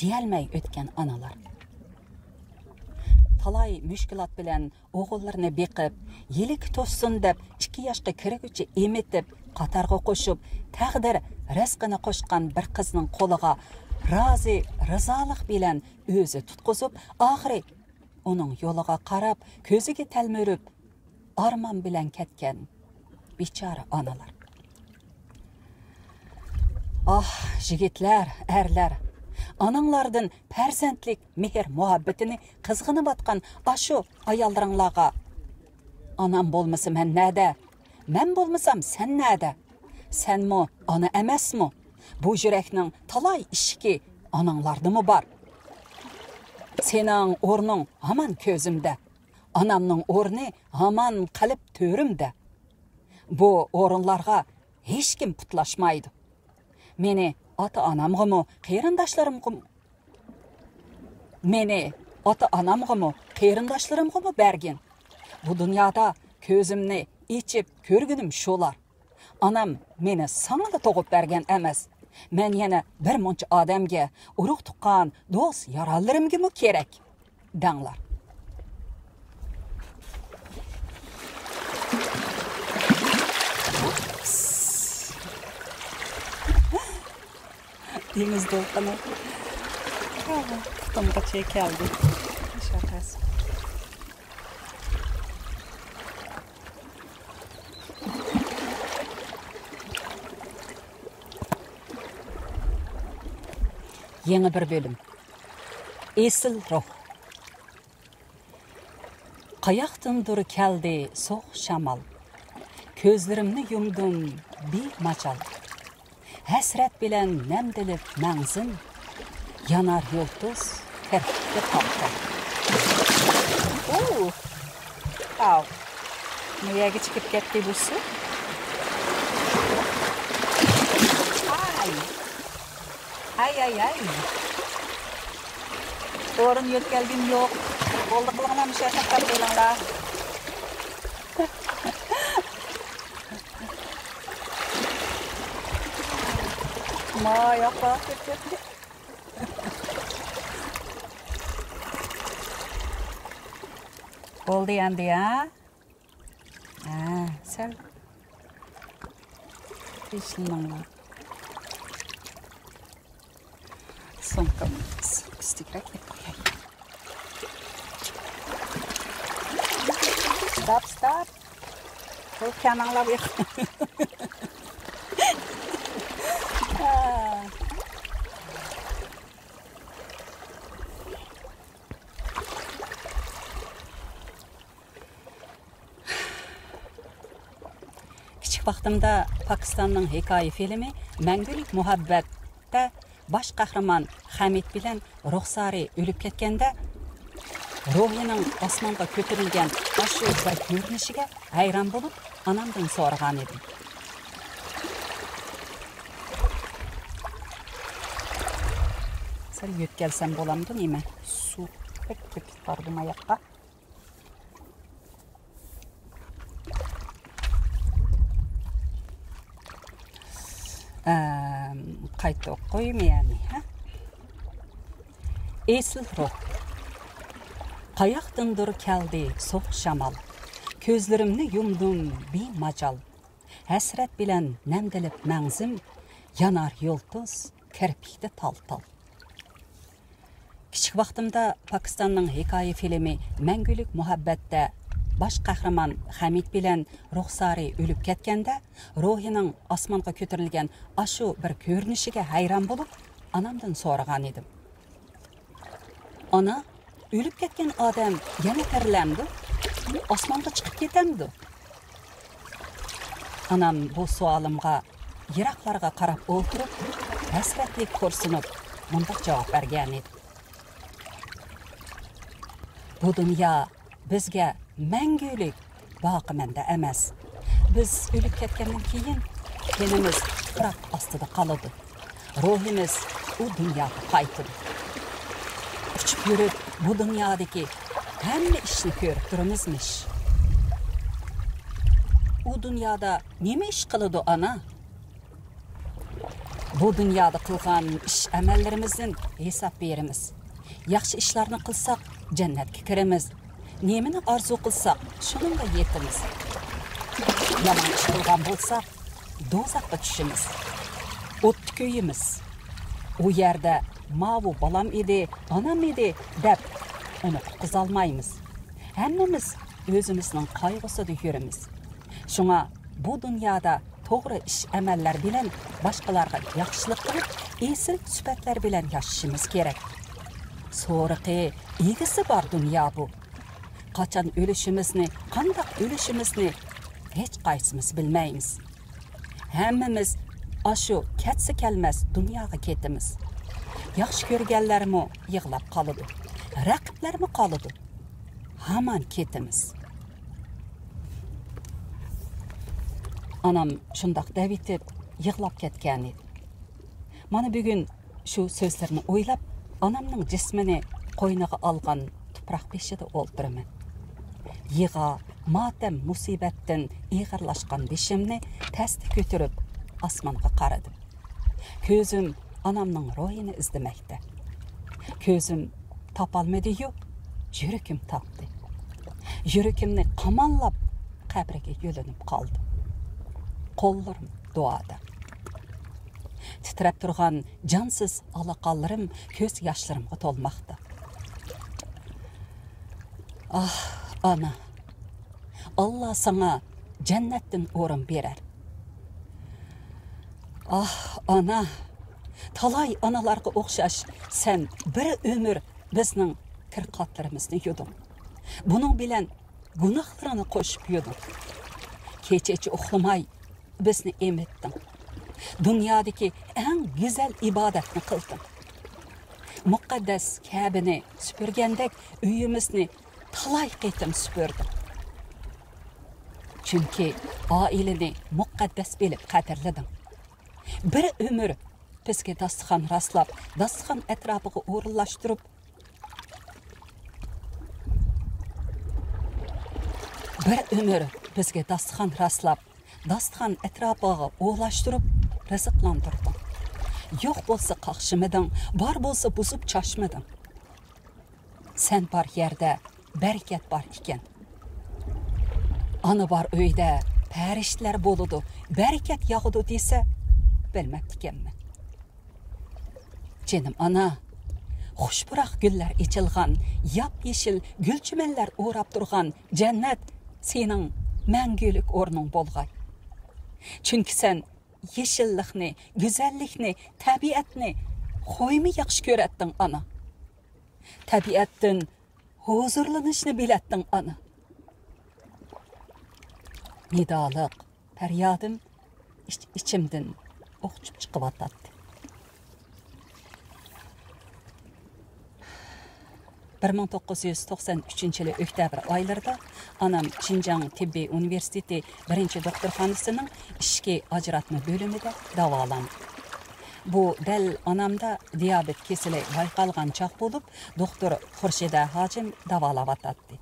دېيەلمەي ئۆتكەن ئانىلار. تالاي مۈشكۈلات بىلەن ئوغۇللىرىنى بېقىپ، يىلىكى توشسۇن دەپ ئىككى ياشقا كىرگۈچە ئېمىتىپ، قاتارغا قوشۇپ، تەقدىر رىزقىنى قوشقان بىر قىزنىڭ قولىغا رازى، رىزالىق بىلەن ئۆزى تۇتقۇزۇپ، ئاخىرى ئۇنىڭ يولىغا قاراپ، كۆزىگە تەلمۈرۈپ، ئارمان بىلەن كەتكەن بىچارە ئانىلار. ئاھ، يىگىتلەر، ئەرلەر، ئاناڭلاردىن پەرزەنتلىك مېھىر-مۇھەببىتىنى قىزغىنىۋاتقان ئاشۇ ئاياللىرىڭلارغا، ئانام بولمىسا مەن نەدە؟ مەن بولمىسام سەن نەدە؟ سەنمۇ ئانا ئەمەسمۇ؟ بۇ يۈرەكنىڭ تالاي ئىشىكى ئاناڭلاردىمۇ بار. سېنىڭ ئورنۇڭ ھامان كۆزۈمدە. ئانامنىڭ ئورنى ھامان قەلب تۆرۈمدە. بۇ ئورۇنلارغا ھېچكىم پۇتلاشمايدۇ. مېنى ئاتا-ئانامغىمۇ، قېرىنداشلىرىمغىمۇ، مېنى ئاتا-ئانامغىمۇ، قېرىنداشلىرىمغىمۇ بەرگىن. بۇ دۇنيادا كۆزۈمنى ئېچىپ كۆرگىنىم شۇلار. ئانام مېنى ساڭىلا تۇغۇپ بەرگەن ئەمەس. مەن يەنە بىر مۇنچە ئادەمگە، ئۇرۇق-تۇغقان، دوست-يارانلىرىمگىمۇ كېرەك. دەڭلار. دېڭىز دولقۇنى پۇتۇمغىچە كەلدى. شۇ قەس. يېڭى بىر بۆلۈم. ئېسىل روھ. قاياقتىندۇر كەلدى سوغۇق شامال. كۆزلىرىمنى يۇمدۇم بىماجال. ھەسرەت بىلەن نەمدىلىپ مەڭزىم، يانار يۇلتۇز كىرپىكى تاپتا. ئۇ، ئاۋ، نېمىگە چىقىپ كەتتى بۇ سۇ؟ ئاي. ئاي، ئاي، ئاي. ئورۇن يۆتكەلگىنى يوق. بولدى قىلغىنا مۇشۇ يەردە ساقلاپ قېلىڭلار. ما ياقا كۆتۈردى. بولدى ئەمدى، ھە؟ ھە، سەل تىنچلىنىڭلار. سومكامنى ئۈستىگىرەك ئېلىپ قوياي. ستاپ، ستاپ. بۇ كەمەڭلار بۇ ياققا. كىچىك ۋاقتىمدا پاكىستاننىڭ ھېكايە فىلىمى مەڭگۈلۈك مۇھەببەتتە باش قەھرىمان خەمىت بىلەن رۇخسارى ئۆلۈپ كەتكەندە، روھىنىڭ ئاسمانغا كۆتۈرۈلگەن ئاشۇ بىر كۆرۈنۈشىگە ھەيران بولۇپ، ئانامدىن سورىغانىدىم. سەل يۆتكەلسەم بولامدۇ نېمە؟ سۇ بەك تۆكۈپ باردىم ئاياققا. قايتۇق قويمىيەنى، ھە؟ ئېسىل روھ. قاياقتىندۇر كەلدى سوغۇق شامال. كۆزلىرىمنى يۇمدۇم بىماجال. ھەسرەت بىلەن نەمدىلىپ مەڭزىم، يانار يۇلتۇز كىرپىكتە تال-تال. كىچىك ۋاقتىمدا پاكىستاننىڭ ھېكايە فىلىمى مەڭگۈلۈك مۇھەببەتتە باش قەھرىمان خەمىت بىلەن رۇخسارى ئۆلۈپ كەتكەندە، روھىنىڭ ئاسمانغا كۆتۈرۈلگەن ئاشۇ بىر كۆرۈنۈشىگە ھەيران بولۇپ، ئانامدىن سورىغان ئىدىم. ئانا، ئۆلۈپ كەتكەن ئادەم يەنە تىرىلەمدۇ؟ ئاسمانغا چىقىپ كېتەمدۇ؟ ئانام بۇ سوئالىمغا يىراقلارغا قاراپ ئولتۇرۇپ، ھەسرەتلىك خورسىنىپ، مۇنداق جاۋاب بەرگەنىدى: بۇ دۇنيا بىزگە مەڭگۈلۈك باقىمەندە ئەمەس. بىز ئۆلۈپ كەتكەندىن كېيىن تېنىمىز تۇپراق ئاستىدا قالىدۇ. روھىمىز ئۇ دۇنياغا قايتىدۇ. ئۇچۇپ يۈرۈپ بۇ دۇنيادىكى ھەممە ئىشنى كۆرۈپ تۇرىمىزمىش. ئۇ دۇنيادا نېمە ئىش قىلىدۇ ئانا؟ بۇ دۇنيادا قىلغان ئىش ئەمەللىرىمىزدىن ھېساب بېرىمىز. ياخشى ئىشلارنى قىلساق جەننەتكە كىرىمىز. نېمىنى ئارزۇ قىلساق شۇنىڭغا يېتىمىز. يامان ئىش قىلغان بولساق دوزاخقا چۈشىمىز. ئوتتا كۆيىمىز. ئۇ يەردە ماۋۇ بالام ئىدى، ئانام ئىدى دەپ ئۇنى قۇتقۇزالمايمىز. ھەممىمىز ئۆزىمىزنىڭ قايغۇسىدا يۈرىمىز. شۇڭا بۇ دۇنيادا توغرا ئىش ئەمەللەر بىلەن باشقىلارغا ياخشىلىق قىلىپ، ئېسىل سۈپەتلەر بىلەن ياشىشىمىز كېرەك. سورىقى، ئىگىسى بار دۇنيا بۇ. قاچان ئۆلۈشىمىزنى، قانداق ئۆلۈشىمىزنى ھېچقايسىمىز بىلمەيمىز. ھەممىمىز ئاشۇ كەتسە كەلمەس دۇنياغا كېتىمىز. ياخشى كۆرگەنلەرمۇ يىغلاپ قالىدۇ، رەقىبلەرمۇ قالىدۇ. ھامان كېتىمىز. ئانام شۇنداق دەۋېتىپ يىغلاپ كەتكەنىدى. مانا بۈگۈن شۇ سۆزلىرىنى ئويلاپ، ئانامنىڭ جىسمىنى قوينىغا ئالغان تۇپراق بېشىدا ئولتۇرىمەن. يىغا، ماتەم، مۇسىبەتتىن ئېغىرلاشقان بېشىمنى تەستە كۆتۈرۈپ ئاسمانغا قارىدىم. كۆزۈم ئانامنىڭ روھىنى ئىزدىمەكتە. كۆزۈم تاپالمىدى-يۇ، يۈرىكىم تاپتى. يۈرىكىمنى قاماللاپ قەبرىگە يۆلىنىپ قالدىم. قوللىرىم دۇئادا. تىترەپ تۇرغان جانسىز ئالاقانلىرىم كۆز ياشلىرىمغا تولماقتا. ئاھ، ئانا! ئاللا ساڭا جەننەتتىن ئورۇن بېرەر. ئاھ، ئانا! تالاي ئانىلارغا ئوخشاش سەن بىر ئۆمۈر بىزنىڭ كىر-قاتلىرىمىزنى يۇدۇڭ. بۇنىڭ بىلەن گۇناھلىرىنى قوشۇپ يۇدۇڭ. كېچىچە ئۇخلىماي بىزنى ئېمىتتىڭ. دۇنيادىكى ئەڭ گۈزەل ئىبادەتنى قىلدىڭ. مۇقەددەس كەبىنى سۈپۈرگەندەك ئۆيىمىزنى تالاي قېتىم سۈپۈردۈڭ. چۈنكى ئائىلىنى مۇقەددەس بىلىپ قەدىرلىدىڭ. بىر ئۆمۈر بىزگە داستىخان راسلاپ، داستىخان ئەتراپىغا ئورۇنلاشتۇرۇپ، بىر ئۆمۈر بىزگە داستىخان راسلاپ، داستىخان ئەتراپىغا ئولاشتۇرۇپ رىزىقلاندۇردۇڭ. يوق بولسا قاقشىمىدىڭ، بار بولسا بۇزۇپ چاچمىدىڭ. سەن بار يەردە بەرىكەت بار ئىكەن. ئانا بار ئۆيدە پەرىشتىلەر بولىدۇ، بەرىكەت ياغىدۇ دېسە، بىلمەپتىكەنمەن. جېنىم ئانا، خۇش پۇراق گۈللەر ئېچىلغان، ياپيېشىل گۈلچىمەنلەر ئوراپ تۇرغان جەننەت سېنىڭ مەڭگۈلۈك ئورنۇڭ بولغاي. چۈنكى سەن يېشىللىقنى، گۈزەللىكنى، تەبىئەتنى خويمۇ ياخشى كۆرەتتىڭ، ئانا. تەبىئەتتىن ھۇزۇرلىنىشنى بىلەتتىڭ، ئانا. نىدالىق پەريادىم ئىچ-، ئىچىمدىن ئوخچۇپ چىقىۋاتاتتى. بىر مىڭ توققۇز يۈز توقسان ئۈچىنچى يىلى ئۆكتەبىر ئايلىرىدا ئانام شىنجاڭ تېببىي ئۇنىۋېرسىتېتى بىرىنچى دوختۇرخانىسىنىڭ ئىچكى ئاجراتما بۆلۈمىدە داۋالاندى. بۇ دەل ئانامدا دىيابېت كېسىلى بايقالغان چاغ بولۇپ، دوختۇر خۇرشىدە ھاجىم داۋالاۋاتاتتى.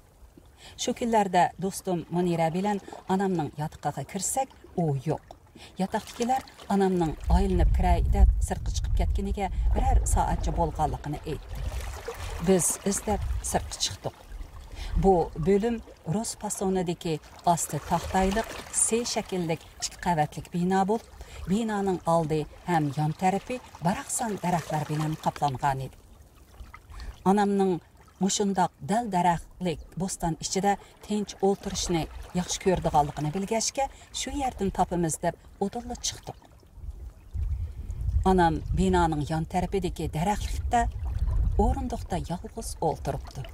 شۇ كۈنلەردە دوستۇم مۇنىرە بىلەن ئانامنىڭ ياتىقىغا كىرسەك، ئۇ يوق. ياتاقتىكىلەر ئانامنىڭ ئايلىنىپ كىرەي دەپ سىرتقا چىقىپ كەتكىنىگە بىرەر سائەتچە بولغانلىقىنى ئېيتتى. بىز ئىزدەپ سىرتقا چىقتۇق. بۇ بۆلۈم رۇس پاسونىدىكى ئاستى تاختايلىق سې شەكىللىك ئىككى قەۋەتلىك بىنا بولۇپ، بىنانىڭ ئالدى ھەم يان تەرىپى باراقسان دەرەخلەر بىلەن قاپلانغانىدى. ئانامنىڭ مۇشۇنداق دەل-دەرەخلىك بوستان ئىچىدە تىنچ ئولتۇرۇشنى ياخشى كۆرىدىغانلىقىنى بىلگەچكە، شۇ يەردىن تاپىمىز دەپ ئۇدۇللا چىقتۇق. ئانام بىنانىڭ يان تەرىپىدىكى دەرەخلىكتە ئورۇندۇقتا يالغۇز ئولتۇرۇپتۇ.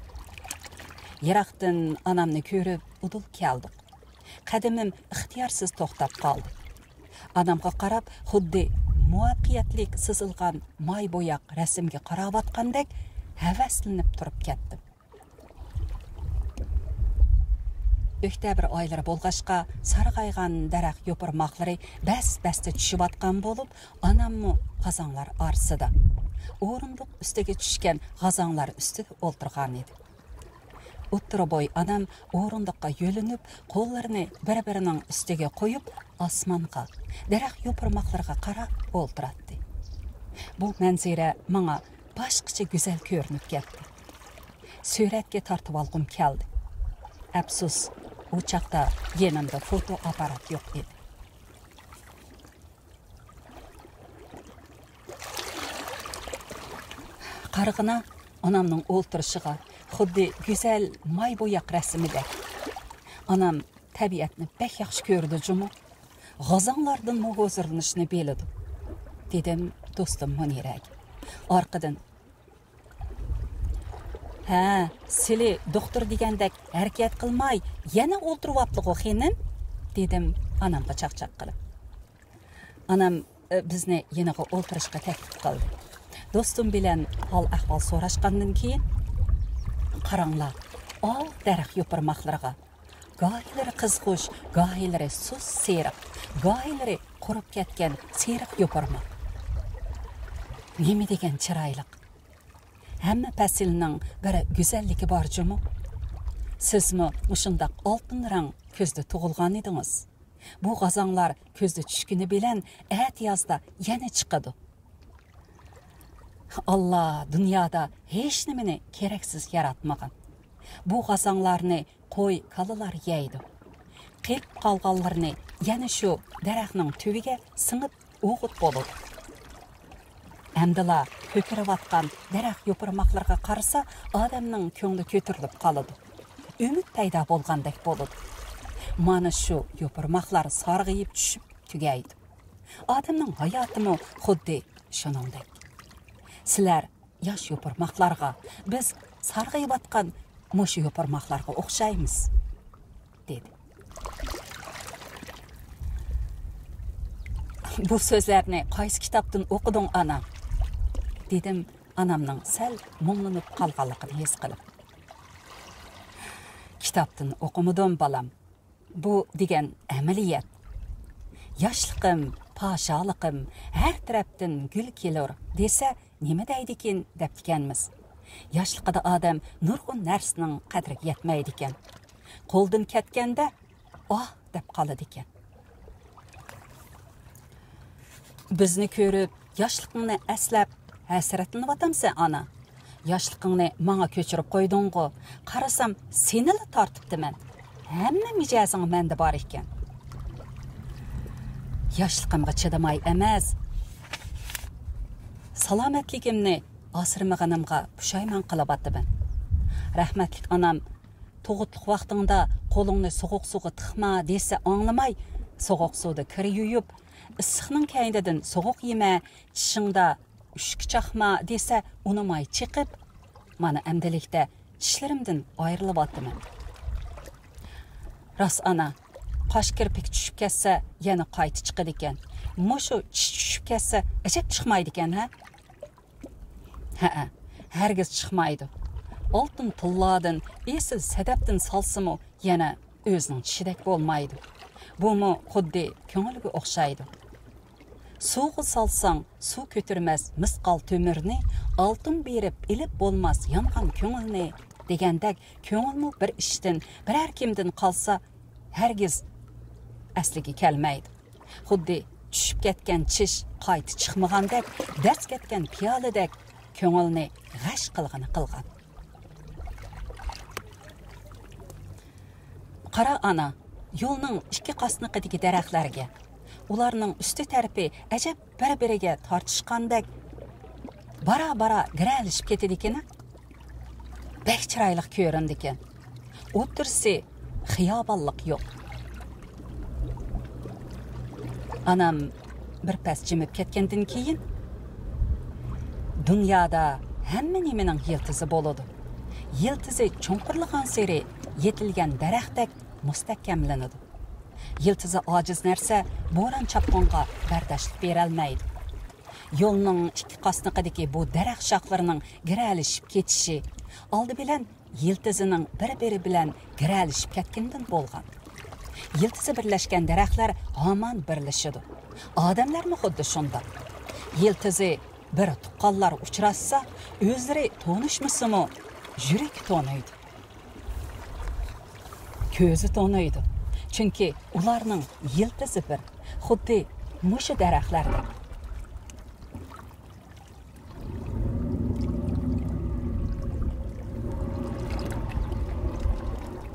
يىراقتىن ئانامنى كۆرۈپ ئۇدۇل كەلدۇق. قەدىمىم ئىختىيارسىز توختاپ قالدى. ئانامغا قاراپ، خۇددى مۇۋەپپەقىيەتلىك سىزىلغان ماي بوياق رەسىمگە قاراۋاتقاندەك ھەۋەسلىنىپ تۇرۇپ كەتتىم. ئۆكتەبىر ئايلىرى بولغاچقا، سارغايغان دەرەخ يوپۇرماقلىرى بەس-بەستە چۈشۈۋاتقان بولۇپ، ئاناممۇ غازاڭلار ئارىسىدا، ئورۇندۇق ئۈستىگە چۈشكەن غازاڭلار ئۈستىدە ئولتۇرغانىدى. ئوتتۇرا بوي ئانام ئورۇندۇققا يۆلىنىپ، قوللىرىنى بىر-بىرىنىڭ ئۈستىگە قويۇپ، ئاسمانغا، دەرەخ يوپۇرماقلىرىغا قاراپ ئولتۇراتتى. بۇ مەنزىرە ماڭا باشقىچە گۈزەل كۆرۈنۈپ كەتتى. سۈرەتكە تارتىۋالغۇم كەلدى. ئەپسۇس، ئۇ چاغدا يېنىمدا فوتو ئاپپارات يوق ئىدى. قارىغىنا، ئانامنىڭ ئولتۇرۇشىغا، خۇددى گۈزەل ماي بوياق رەسىمىدەك. ئانام تەبىئەتنى بەك ياخشى كۆرىدۇ جۇمۇ. غازاڭلاردىنمۇ ھۇزۇرلىنىشنى بىلىدۇ، دېدىم دوستۇم مۇنىرەگە. ئارقىدىن، ھە، سىلى دوختۇر دېگەندەك ھەرىكەت قىلماي، يەنە ئولتۇرۇۋاپتىغۇ خېنىم، دېدىم ئانامغا چاقچاق قىلىپ. ئانام، ئى، بىزنى يېنىغا ئولتۇرۇشقا تەكلىپ قىلدى. دوستۇم بىلەن ھال-ئەھۋال سوراشقاندىن كېيىن، قاراڭلار، ئاۋۇ دەرەخ يوپۇرماقلىرىغا، گاھىلىرى قىزغۇچ، گاھىلىرى سۇس سېرىق، گاھىلىرى قۇرۇپ كەتكەن سېرىق يوپۇرماق. نېمە دېگەن چىرايلىق! ھەممە پەسىلنىڭ بىر گۈزەللىكى بار جۇمۇ. سىزمۇ مۇشۇنداق ئالتۇن رەڭ كۆزدە تۇغۇلغان ئىدىڭىز. بۇ غازاڭلار كۆزدە چۈشكىنى بىلەن ئەتىيازدا يەنە چىقىدۇ. ئاللا دۇنيادا ھېچنېمىنى كېرەكسىز ياراتمىغان. بۇ غازاڭلارنى قوي، كالىلار يەيدۇ. قېلىپ قالغانلىرىنى يەنە شۇ دەرەخنىڭ تۈۋىگە سىڭىپ ئوغۇت بولىدۇ. ئەمدىلا كۆكىرىۋاتقان دەرەخ يوپۇرماقلىرىغا قارىسا، ئادەمنىڭ كۆڭلى كۆتۈرۈلۈپ قالىدۇ. ئۈمىد پەيدا بولغاندەك بولىدۇ. مانا شۇ يوپۇرماقلار سارغىيىپ چۈشۈپ تۈگەيدۇ. ئادەمنىڭ ھاياتىمۇ خۇددى شۇنىڭدەك. سىلەر ياش يوپۇرماقلارغا، بىز سارغىيىۋاتقان مۇشۇ يوپۇرماقلارغا ئوخشايمىز، دېدى. بۇ سۆزلەرنى قايسى كىتابتىن ئوقۇدۇڭ، ئانا؟ دېدىم ئانامنىڭ سەل مۇڭلىنىپ قالغانلىقىنى ھېس قىلىپ. كىتابتىن ئوقۇمىدىم، بالام. بۇ دېگەن ئەمەلىيەت. ياشلىقىم، پاشالىقىم، ھەر تەرەپتىن گۈل كېلۇر دېسە، نېمە دەيدىكىن دەپتىكەنمىز. ياشلىقىدا ئادەم نۇرغۇن نەرسىنىڭ قەدرىگە يەتمەيدىكەن. قولدىن كەتكەندە، ئاھ دەپ قالىدىكەن. بىزنى كۆرۈپ، ياشلىقىڭنى ئەسلەپ ھەسرەتلىنىۋاتامسەن، ئانا؟ ياشلىقىڭنى ماڭا كۆچۈرۈپ قويدۇڭغۇ؟ قارىسام، سېنىلا تارتىپتىمەن. ھەممە مىجەزىڭ مەندە بار ئىكەن. ياشلىقىمغا چىدىماي ئەمەس، سالامەتلىكىمنى ئاسرىمىغىنىمغا پۇشايمان قىلىۋاتىمەن. رەھمەتلىك ئانام، تۇغۇتلۇق ۋاقتىڭدا قولۇڭنى سوغۇق سۇغا تىقما دېسە ئاڭلىماي، سوغۇق سۇدا كىر يۇيۇپ، ئىسسىقنىڭ كەينىدىن سوغۇق يېمە، چىشىڭدا ئۈشكە چاقما دېسە ئۇنىماي چېقىپ، مانا ئەمدىلىكتە چىشلىرىمدىن ئايرىلىۋاتىمەن. راست ئانا، قاش كىرپىكى چۈشۈپ كەتسە يەنە قايتا چىقىدىكەن. مۇشۇ چىش چۈشۈپ كەتسە ئەجەب چىقمايدىكەن ھە؟ ھەئە، ھەرگىز چىقمايدۇ. ئالتۇن تىللاردىن، ئېسىل سەدەپتىن سالسىمۇ يەنە ئۆزىنىڭ چىشىدەك بولمايدۇ. بۇمۇ خۇددى كۆڭۈلگە ئوخشايدۇ. سۇغا سالساڭ سۇ كۆتۈرمەس مىسقال تۆمۈرنى، ئالتۇن بېرىپ ئېلىپ بولماس يانغان كۆڭۈلنى، دېگەندەك كۆڭۈلمۇ بىر ئىشتىن، بىرەر كىمدىن قالسا ھەرگىز ئەسلىگە كەلمەيدۇ. خۇددى چۈشۈپ كەتكەن چىش قايتا چىقمىغاندەك، دەرس كەتكەن پىيالىدەك كۆڭۈلنى غەش قىلغىنى قىلغان. قارا ئانا، يولنىڭ ئىككى قاسنىقىدىكى دەرەخلەرگە، ئۇلارنىڭ ئۈستى تەرىپى ئەجەب بىر-بىرىگە تارتىشقاندەك بارا-بارا گىرەلىشىپ كېتىدىكىنى. بەك چىرايلىق كۆرۈنىدىكەن. ئوتتۇرىسى خىيابانلىق يول. ئانام بىر پەس جىمىپ كەتكەندىن كېيىن، دۇنيادا ھەممە نېمىنىڭ يىلتىزى بولىدۇ. يىلتىزى چوڭقۇرلىغانسېرى يېتىلگەن دەرەختەك مۇستەھكەملىنىدۇ. يىلتىزى ئاجىز نەرسە بوران-چاپقۇنغا بەرداشلىق بېرەلمەيدۇ. يولنىڭ ئىككى قاسنىقىدىكى بۇ دەرەخ شاخلىرىنىڭ گىرەلىشىپ كېتىشى ئالدى بىلەن يىلتىزىنىڭ بىر-بىرى بىلەن گىرەلىشىپ كەتكىنىدىن بولغان. يىلتىزى بىرلەشكەن دەرەخلەر ھامان بىرلىشىدۇ. ئادەملەرمۇ خۇددى شۇنداق. يىلتىزى بىر تۇغقانلار ئۇچراشسا، ئۆزلىرى تونۇشمىسىمۇ، يۈرىكى تونۇيدۇ. كۆزى تونۇيدۇ. چۈنكى ئۇلارنىڭ يىلتىزى بىر، خۇددى مۇشۇ دەرەخلەردەك.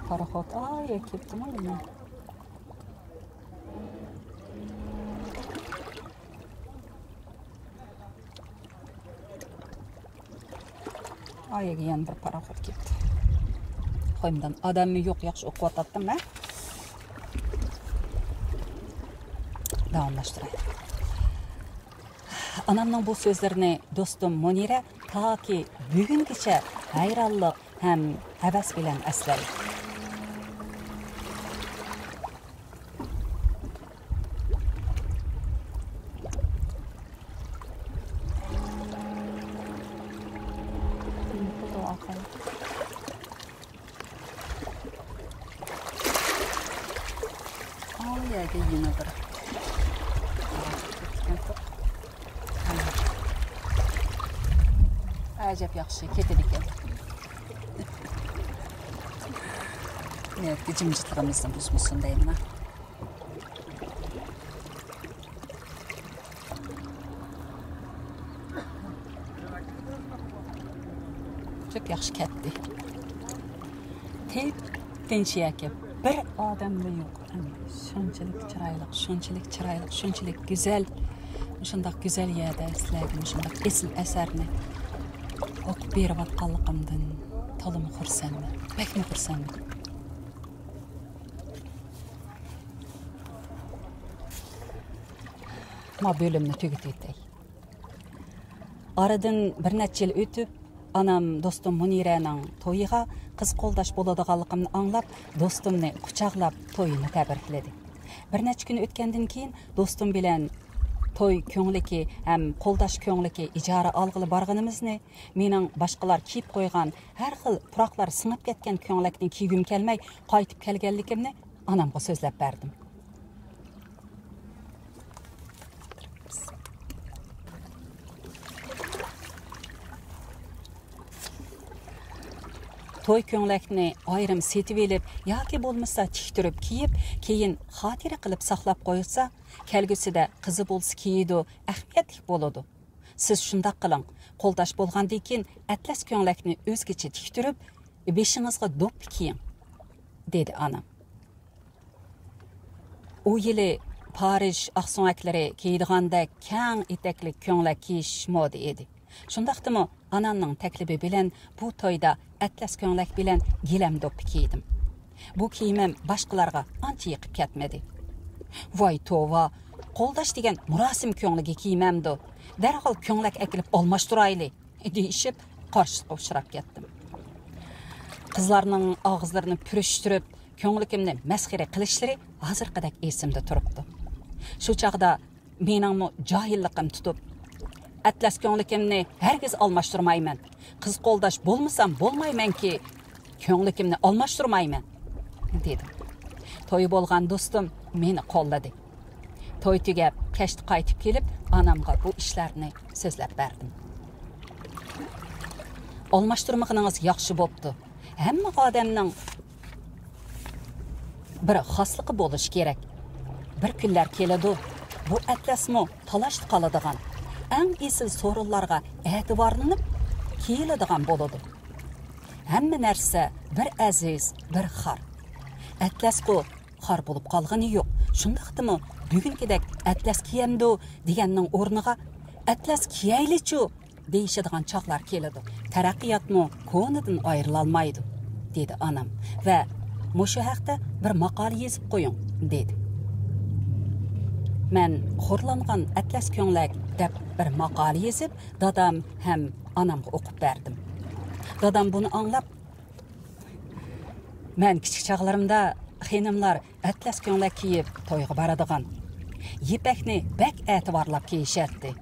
پاراخوت، ئاي، كەپتىمۇ يەنە. ئايىگە يەنە بىر پاراخوت كەپتۇ. قويمىدىن ئادەممۇ يوق، ياخشى ئوقۇۋاتاتتىم مەن. داۋاملاشتۇراي. ئانامنىڭ بۇ سۆزلىرىنى دوستۇم مۇنىرە تاكى بۈگۈنگىچە ھەيرانلىق ھەم ھەۋەس بىلەن ئەسلەيدۇ. ئاۋۇ يەرگە يەنە بىر. ئەجەب ياخشى كېتىدىكەن. نېمەتكە جىمجىتلىقىمىزنى بۇزمىسۇن دەيمەن. بەك ياخشى كەتتى. تىپتىنچ يەكە بىر ئادەممۇ يوق. شۇنچىلىك چىرايلىق، شۇنچىلىك چىرايلىق، شۇنچىلىك گۈزەل. مۇشۇنداق گۈزەل يەردە سىلەرگە مۇشۇنداق ئېسىل ئەسەرنى ئوقۇپ بېرىۋاتقانلىقىمدىن تولىمۇ خۇرسەنمەن. بەكمۇ خۇرسەنمەن. ما بۆلۈمنى تۈگىتىۋېتەي. ئارىدىن بىر نەچچە يىل ئۆتۈپ، ئانام دوستۇم مۇنىرەنىڭ تويىغا قىز قولداش بولىدىغانلىقىمنى ئاڭلاپ، دوستۇمنى قۇچاقلاپ تويىنى تەبرىكلىدى. بىر نەچچە كۈن ئۆتكەندىن كېيىن دوستۇم بىلەن توي كۆڭلىكى ھەم قولداش كۆڭلىكى ئىجارە ئالغىلى بارغىنىمىزنى، مېنىڭ باشقىلار كىيىپ قويغان ھەر خىل پۇراقلار سىڭىپ كەتكەن كۆڭلەكنى كىيگۈم كەلمەي قايتىپ كەلگەنلىكىمنى ئانامغا سۆزلەپ بەردىم. توي كۆڭلەكنى ئايرىم سېتىۋېلىپ ياكى بولمىسا تىكتۈرۈپ كىيىپ، كېيىن خاتىرە قىلىپ ساقلاپ قويسا، كەلگۈسىدە قىزى بولسا كىيىدۇ، ئەھمىيەتلىك بولىدۇ. سىز شۇنداق قىلىڭ، قولداش بولغاندىن كېيىن ئەتلەس كۆڭلەكنى ئۆزگىچە تىكتۈرۈپ، بېشىڭىزغا دوپپا كىيىڭ، دېدى ئانام. ئۇ يىلى پارىژ ئاقسۆڭەكلىرى كىيىدىغاندەك كەڭ ئېتەكلىك كۆڭلەك كىيىش مودا ئىدى. شۇنداقتىمۇ ئانامنىڭ تەكلىپى بىلەن بۇ تويدا ئەتلەس كۆڭلەك بىلەن گىلەم دوپپا كىيدىم. بۇ كىيىمىم باشقىلارغا ئانچە يېقىپ كەتمىدى. ۋاي توۋا، قولداش دېگەن مۇراسىم كۆڭلىكى كىيىمەمدۇ؟ دەرھال كۆڭلەك ئەكېلىپ ئالماشتۇرايلى، دېيىشىپ قارشىلىققا ئۇچراپ كەتتىم. قىزلارنىڭ ئاغزىلىرىنى پۈرۈشتۈرۈپ، كۆڭلىكىمنى مەسخىرە قىلىشلىرى ھازىرقىدەك ئېسىمدە تۇرۇپتۇ. شۇ چاغدا مېنىڭمۇ جاھىللىقىم تۇتۇپ، ئەتلەس كۆڭلىكىمنى ھەرگىز ئالماشتۇرمايمەن. قىز قولداش بولمىسام بولمايمەنكى، كۆڭلىكىمنى ئالماشتۇرمايمەن، دېدىم. تويى بولغان دوستۇم مېنى قوللىدى. توي تۈگەپ، كەچتە قايتىپ كېلىپ، ئانامغا بۇ ئىشلارنى سۆزلەپ بەردىم. ئالماشتۇرمىغىنىڭىز ياخشى بوپتۇ. ھەممە ئادەمنىڭ بىر خاسلىقى بولۇشى كېرەك. بىر كۈنلەر كېلىدۇ، بۇ ئەتلەسمۇ تالاشتا قالىدىغان، ئەڭ ئېسىل سورۇنلارغا ئەتىۋارلىنىپ كىيىلىدىغان بولىدۇ. ھەممە نەرسە بىر ئەزىز، بىر خار. ئەتلەسقۇ خار بولۇپ قالغىنى يوق. شۇنداقتىمۇ بۈگۈنكىدەك «ئەتلەس كىيەمدۇ؟» دېگەننىڭ ئورنىغا «ئەتلەس كىيەيلىچۇ؟» دېيىشىدىغان چاغلار كېلىدۇ. تەرەققىياتمۇ كونىدىن ئايرىلالمايدۇ، دېدى ئانام ۋە «مۇشۇ ھەقتە بىر ماقالە يېزىپ قويۇڭ» دېدى. مەن «خورلانغان ئەتلەس كۆڭلەك» دەپ بىر ماقالە يېزىپ، دادام ھەم ئانامغا ئوقۇپ بەردىم. دادام بۇنى ئاڭلاپ، مەن كىچىك چاغلىرىمدا خېنىملار ئەتلەس كۆڭلەك كىيىپ تويغا بارىدىغان. يىپەكنى بەك ئەتىۋارلاپ كىيىشەتتى.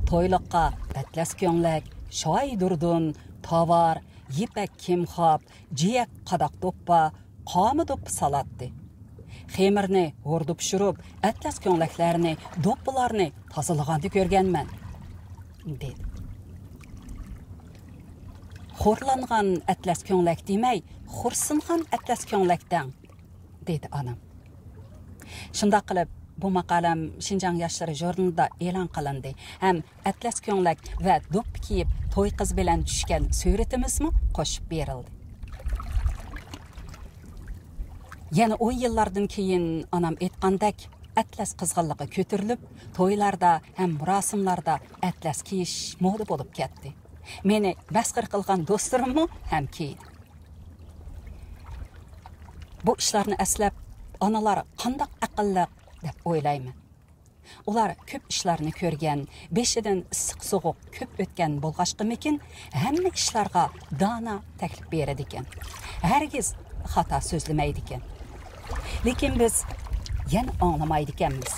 تويلۇققا ئەتلەس كۆڭلەك، شاي دۇردۇن، تاۋار، يىپەك كىمخاپ، جىيەك قاداق دوپپا، قاما دوپپا سالاتتى. خېمىرنى ھوردۇپ پىشۇرۇپ، ئەتلەس كۆڭلەكلەرنى، دوپپىلارنى تازىلىغاندا كۆرگەنمەن، دېدى. «خورلانغان ئەتلەس كۆڭلەك دېمەي، خورسۇنغان ئەتلەس كۆڭلەك دەڭ» دېدى ئانام. شۇنداق قىلىپ، بۇ ماقالەم شىنجاڭ ياشلىرى ژۇرنىلىدا ئېلان قىلىندى ھەم «ئەتلەس كۆڭلەك ۋە دوپپا كىيىپ توي قىز بىلەن چۈشكەن سۈرىتىمىزمۇ» قوشۇپ بېرىلدى. يەنە ئون يىللاردىن كېيىن ئانام ئېيتقاندەك، ئەتلەس قىزغىنلىقى كۆتۈرۈلۈپ، تويلاردا ھەم مۇراسىملاردا ئەتلەس كىيىش مودا بولۇپ كەتتى. مېنى مەسخىرە قىلغان دوستلىرىممۇ ھەم كىيدى. بۇ ئىشلارنى ئەسلەپ، ئانىلار قانداق ئەقىللىق دەپ ئويلايمەن. ئۇلار كۆپ ئىشلارنى كۆرگەن، بېشىدىن ئىسسىق-سوغۇق كۆپ ئۆتكەن بولغاچقىمىكىن، ھەممە ئىشلارغا دانا تەكلىپ بېرىدىكەن. ھەرگىز خاتا سۆزلىمەيدىكەن. لېكىن بىز يەنە ئاڭلىمايدىكەنمىز.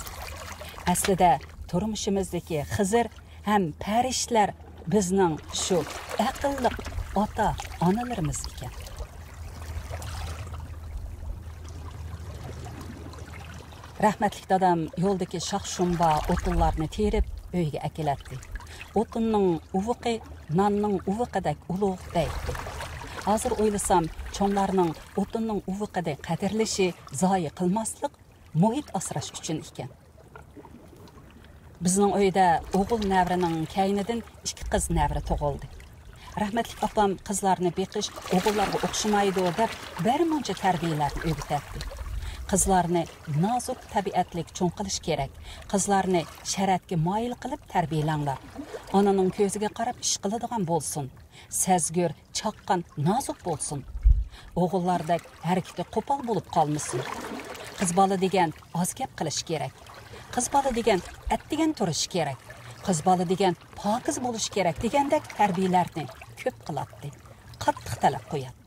ئەسلىدە تۇرمۇشىمىزدىكى خىزىر ھەم پەرىشتىلەر بىزنىڭ شۇ ئەقىللىق ئاتا-ئانىلىرىمىز ئىكەن. رەھمەتلىك دادام يولدىكى شاخ-شۇمبا ئوتۇنلارنى تېرىپ ئۆيگە ئەكېلەتتى. «ئوتۇننىڭ ئۇۋىقى ناننىڭ ئۇۋىقىدەك ئۇلۇغ» دەيتتى. ھازىر ئويلىسام، چوڭلارنىڭ ئوتۇننىڭ ئۇۋىقىنى قەدىرلىشى، زايە قىلماسلىق، مۇھىت ئاسراش ئۈچۈن ئىكەن. بىزنىڭ ئۆيدە ئوغۇل نەۋرىنىڭ كەينىدىن ئىككى قىز نەۋرە تۇغۇلدى. رەھمەتلىك ئاپام قىزلارنى بېقىش ئوغۇللارغا ئوخشىمايدۇ دەپ بىر مۇنچە تەربىيەلەرنى ئۆگىتەتتى. قىزلارنى نازۇك تەبىئەتلىك چوڭ قىلىش كېرەك. قىزلارنى شەرەتكە مايىل قىلىپ تەربىيەلەڭلار. ئانىنىڭ كۆزىگە قاراپ ئىش قىلىدىغان بولسۇن. سەزگۈر، چاققان، نازۇك بولسۇن. ئوغۇللاردەك ھەرىكىتى قوپال بولۇپ قالمىسۇن. قىز بالا دېگەن ئاز گەپ قىلىشى كېرەك. قىز بالا دېگەن ئەتىگەن تۇرۇشى كېرەك. قىز بالا دېگەن پاكىز بولۇشى كېرەك دېگەندەك تەربىيەلەرنى كۆپ قىلاتتى. قاتتىق تەلەپ قوياتتى.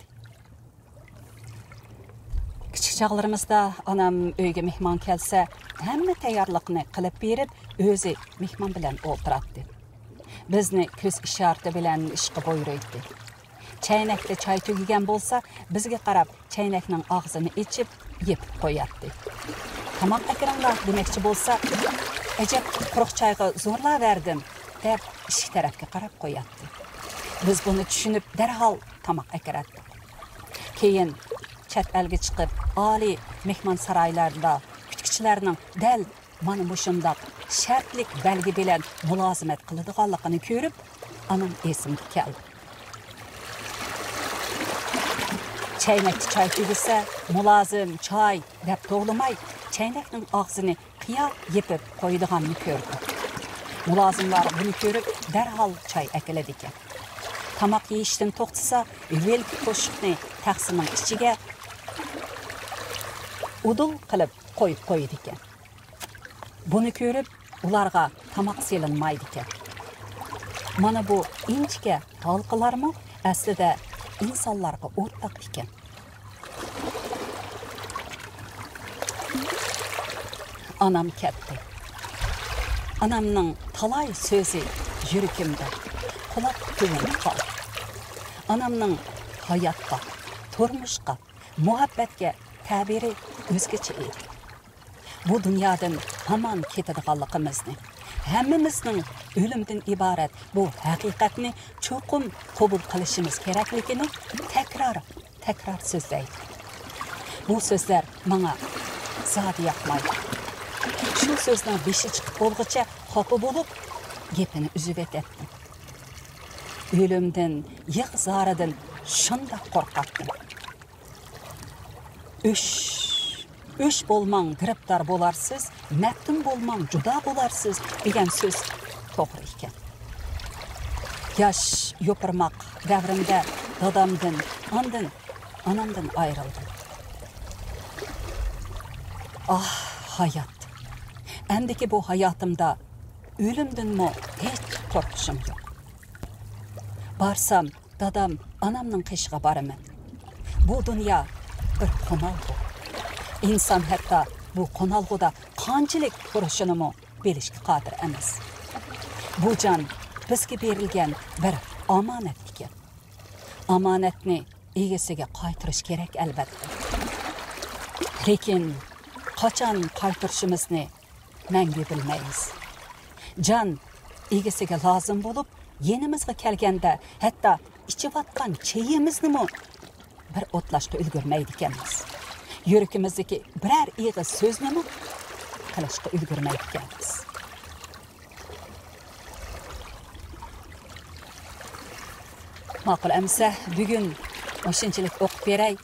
كىچىك چاغلىرىمىزدا ئانام ئۆيگە مېھمان كەلسە، ھەممە تەييارلىقنى قىلىپ بېرىپ، ئۆزى مېھمان بىلەن ئولتۇراتتى. بىزنى كۆز ئىشارىتى بىلەن ئىشقا بۇيرۇيتتى. چەينەكتە چاي تۈگىگەن بولسا، بىزگە قاراپ چەينەكنىڭ ئاغزىنى ئېچىپ، يېپىپ قوياتتى. «تاماق ئەكىرىڭلار» دېمەكچى بولسا، «ئەجەب، قۇرۇق چايغا زورلاۋەردىم» دەپ، ئىشىك تەرەپكە قاراپ قوياتتى. بىز بۇنى چۈشىنىپ، دەرھال تاماق ئەكىرەتتۇق. كېيىن چەت ئەلگە چىقىپ، ئالىي مېھمانسارايلاردا كۈتكۈچىلەرنىڭ دەل مانا مۇشۇنداق شەرتلىك بەلگە بىلەن مۇلازىمەت قىلىدىغانلىقىنى كۆرۈپ، ئانام ئېسىمگە كەلدى. چەينەكتە چاي تۈگىسە، مۇلازىم «چاي» دەپ توۋلىماي، چەينەكنىڭ ئاغزىنى قىيا يېپىپ قويىدىغاننى كۆردۈم. مۇلازىملار بۇنى كۆرۈپ، دەرھال چاي ئەكېلىدىكەن. تاماق يېيىشتىن توختىسا، ھېلىقى قوشۇقنى تەخسىنىڭ ئىچىگە ئۇدۇل قىلىپ قويۇپ قويىدىكەن. بۇنى كۆرۈپ، ئۇلارغا تاماق سېلىنمايدىكەن. مانا بۇ ئىنچىكە ھالقىلارمۇ ئەسلىدە ئىنسانلارغا ئورتاق ئىكەن. ئانام كەتتى. ئانامنىڭ تالاي سۆزى يۈرىكىمدە، قۇلاق تۈۋىمدە قالدى. ئانامنىڭ ھاياتقا، تۇرمۇشقا، مۇھەببەتكە تەبىرى ئۆزگىچە ئىدى. بۇ دۇنيادىن ھامان كېتىدىغانلىقىمىزنى، ھەممىمىزنىڭ ئۆلۈمدىن ئىبارەت بۇ ھەقىقەتنى چوقۇم قوبۇل قىلىشىمىز كېرەكلىكىنى تەكرار، تەكرار سۆزلەيدۇ. بۇ سۆزلەر ماڭا زادى ياقمايدۇ. شۇ سۆزنىڭ بېشى چىقىپ بولغۇچە خاپا بولۇپ، گېپىنى ئۈزۈۋېتەتتىم. ئۆلۈمدىن، يىغا-زارىدىن شۇنداق قورقاتتىم. «ئۆچ، ئۆچ بولماڭ، گىرىپتار بولارسىز، مەپتۇن بولماڭ، جۇدا بولارسىز» دېگەن سۆز توغرا ئىكەن. ياش يوپۇرماق دەۋرىمدە دادامدىن، ئاندىن ئانامدىن ئايرىلدىم. ئاھ، ھايات! ئەمدىكى بۇ ھاياتىمدا ئۆلۈمدىنمۇ ھېچ قورقۇشۇم يوق. بارسام، دادام، ئانامنىڭ قېشىغا بارىمەن. بۇ دۇنيا بىر قونالغۇ. ئىنسان ھەتتا بۇ قونالغۇدا قانچىلىك تۇرۇشىنىمۇ بىلىشكە قادىر ئەمەس. بۇ جان بىزگە بېرىلگەن بىر ئامانەت ئىكەن. ئامانەتنى ئىگىسىگە قايتۇرۇش كېرەك، ئەلۋەتتە. لېكىن قاچان قايتۇرۇشىمىزنى مەڭگۈ بىلمەيمىز. جان ئىگىسىگە لازىم بولۇپ، يېنىمىزغا كەلگەندە، ھەتتا ئىچىۋاتقان چېيىمىزنىمۇ بىر ئوتلاشقا ئۈلگۈرمەيدىكەنمىز. يۈرىكىمىزدىكى بىرەر ئېغىز سۆزنىمۇ قىلىشقا ئۈلگۈرمەيدىكەنمىز. ماقۇل ئەمىسە، بۈگۈن مۇشۇنچىلىك ئوقۇپ بېرەي.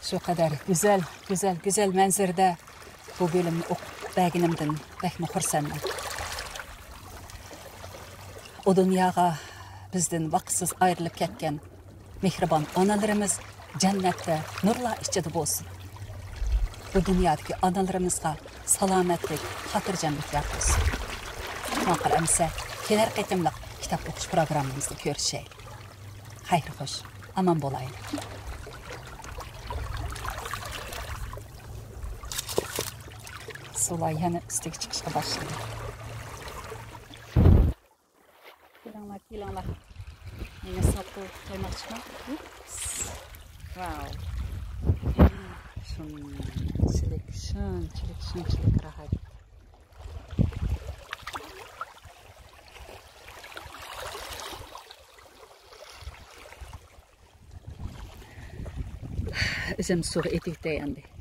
شۇ قەدەر گۈزەل، گۈزەل، گۈزەل مەنزىرىدە بۇ بۆلۈمنى ئوقۇپ بەرگىنىمدىن بەكمۇ خۇرسەنمەن. ئۇ دۇنياغا بىزدىن ۋاقىتسىز ئايرىلىپ كەتكەن مېھرىبان ئانىلىرىمىز جەننەتتە نۇرلار ئىچىدە بولسۇن. بۇ دۇنيادىكى ئانىلىرىمىزغا سالامەتلىك، خاتىرجەملىك يار بولسۇن. ماقۇل ئەمىسە، كېلەر قېتىملىق كىتاب ئوقۇش پروگراممىمىزدا كۆرۈشەيلى. خەير خوش، ئامان بولايلى. سۇلار يەنە ئۈستىگە چىقىشقا باشلىدى. كېلىڭلار، كېلىڭلار. مېنى ساپ قىلىپ قويماقچىما؟ ۋاۋ. شۇنچىلىك، شۇنچىلىك، شۇنچىلىك راھەت. ئۆزۈم سۇغا ئېتىۋېتەي ئەمدى.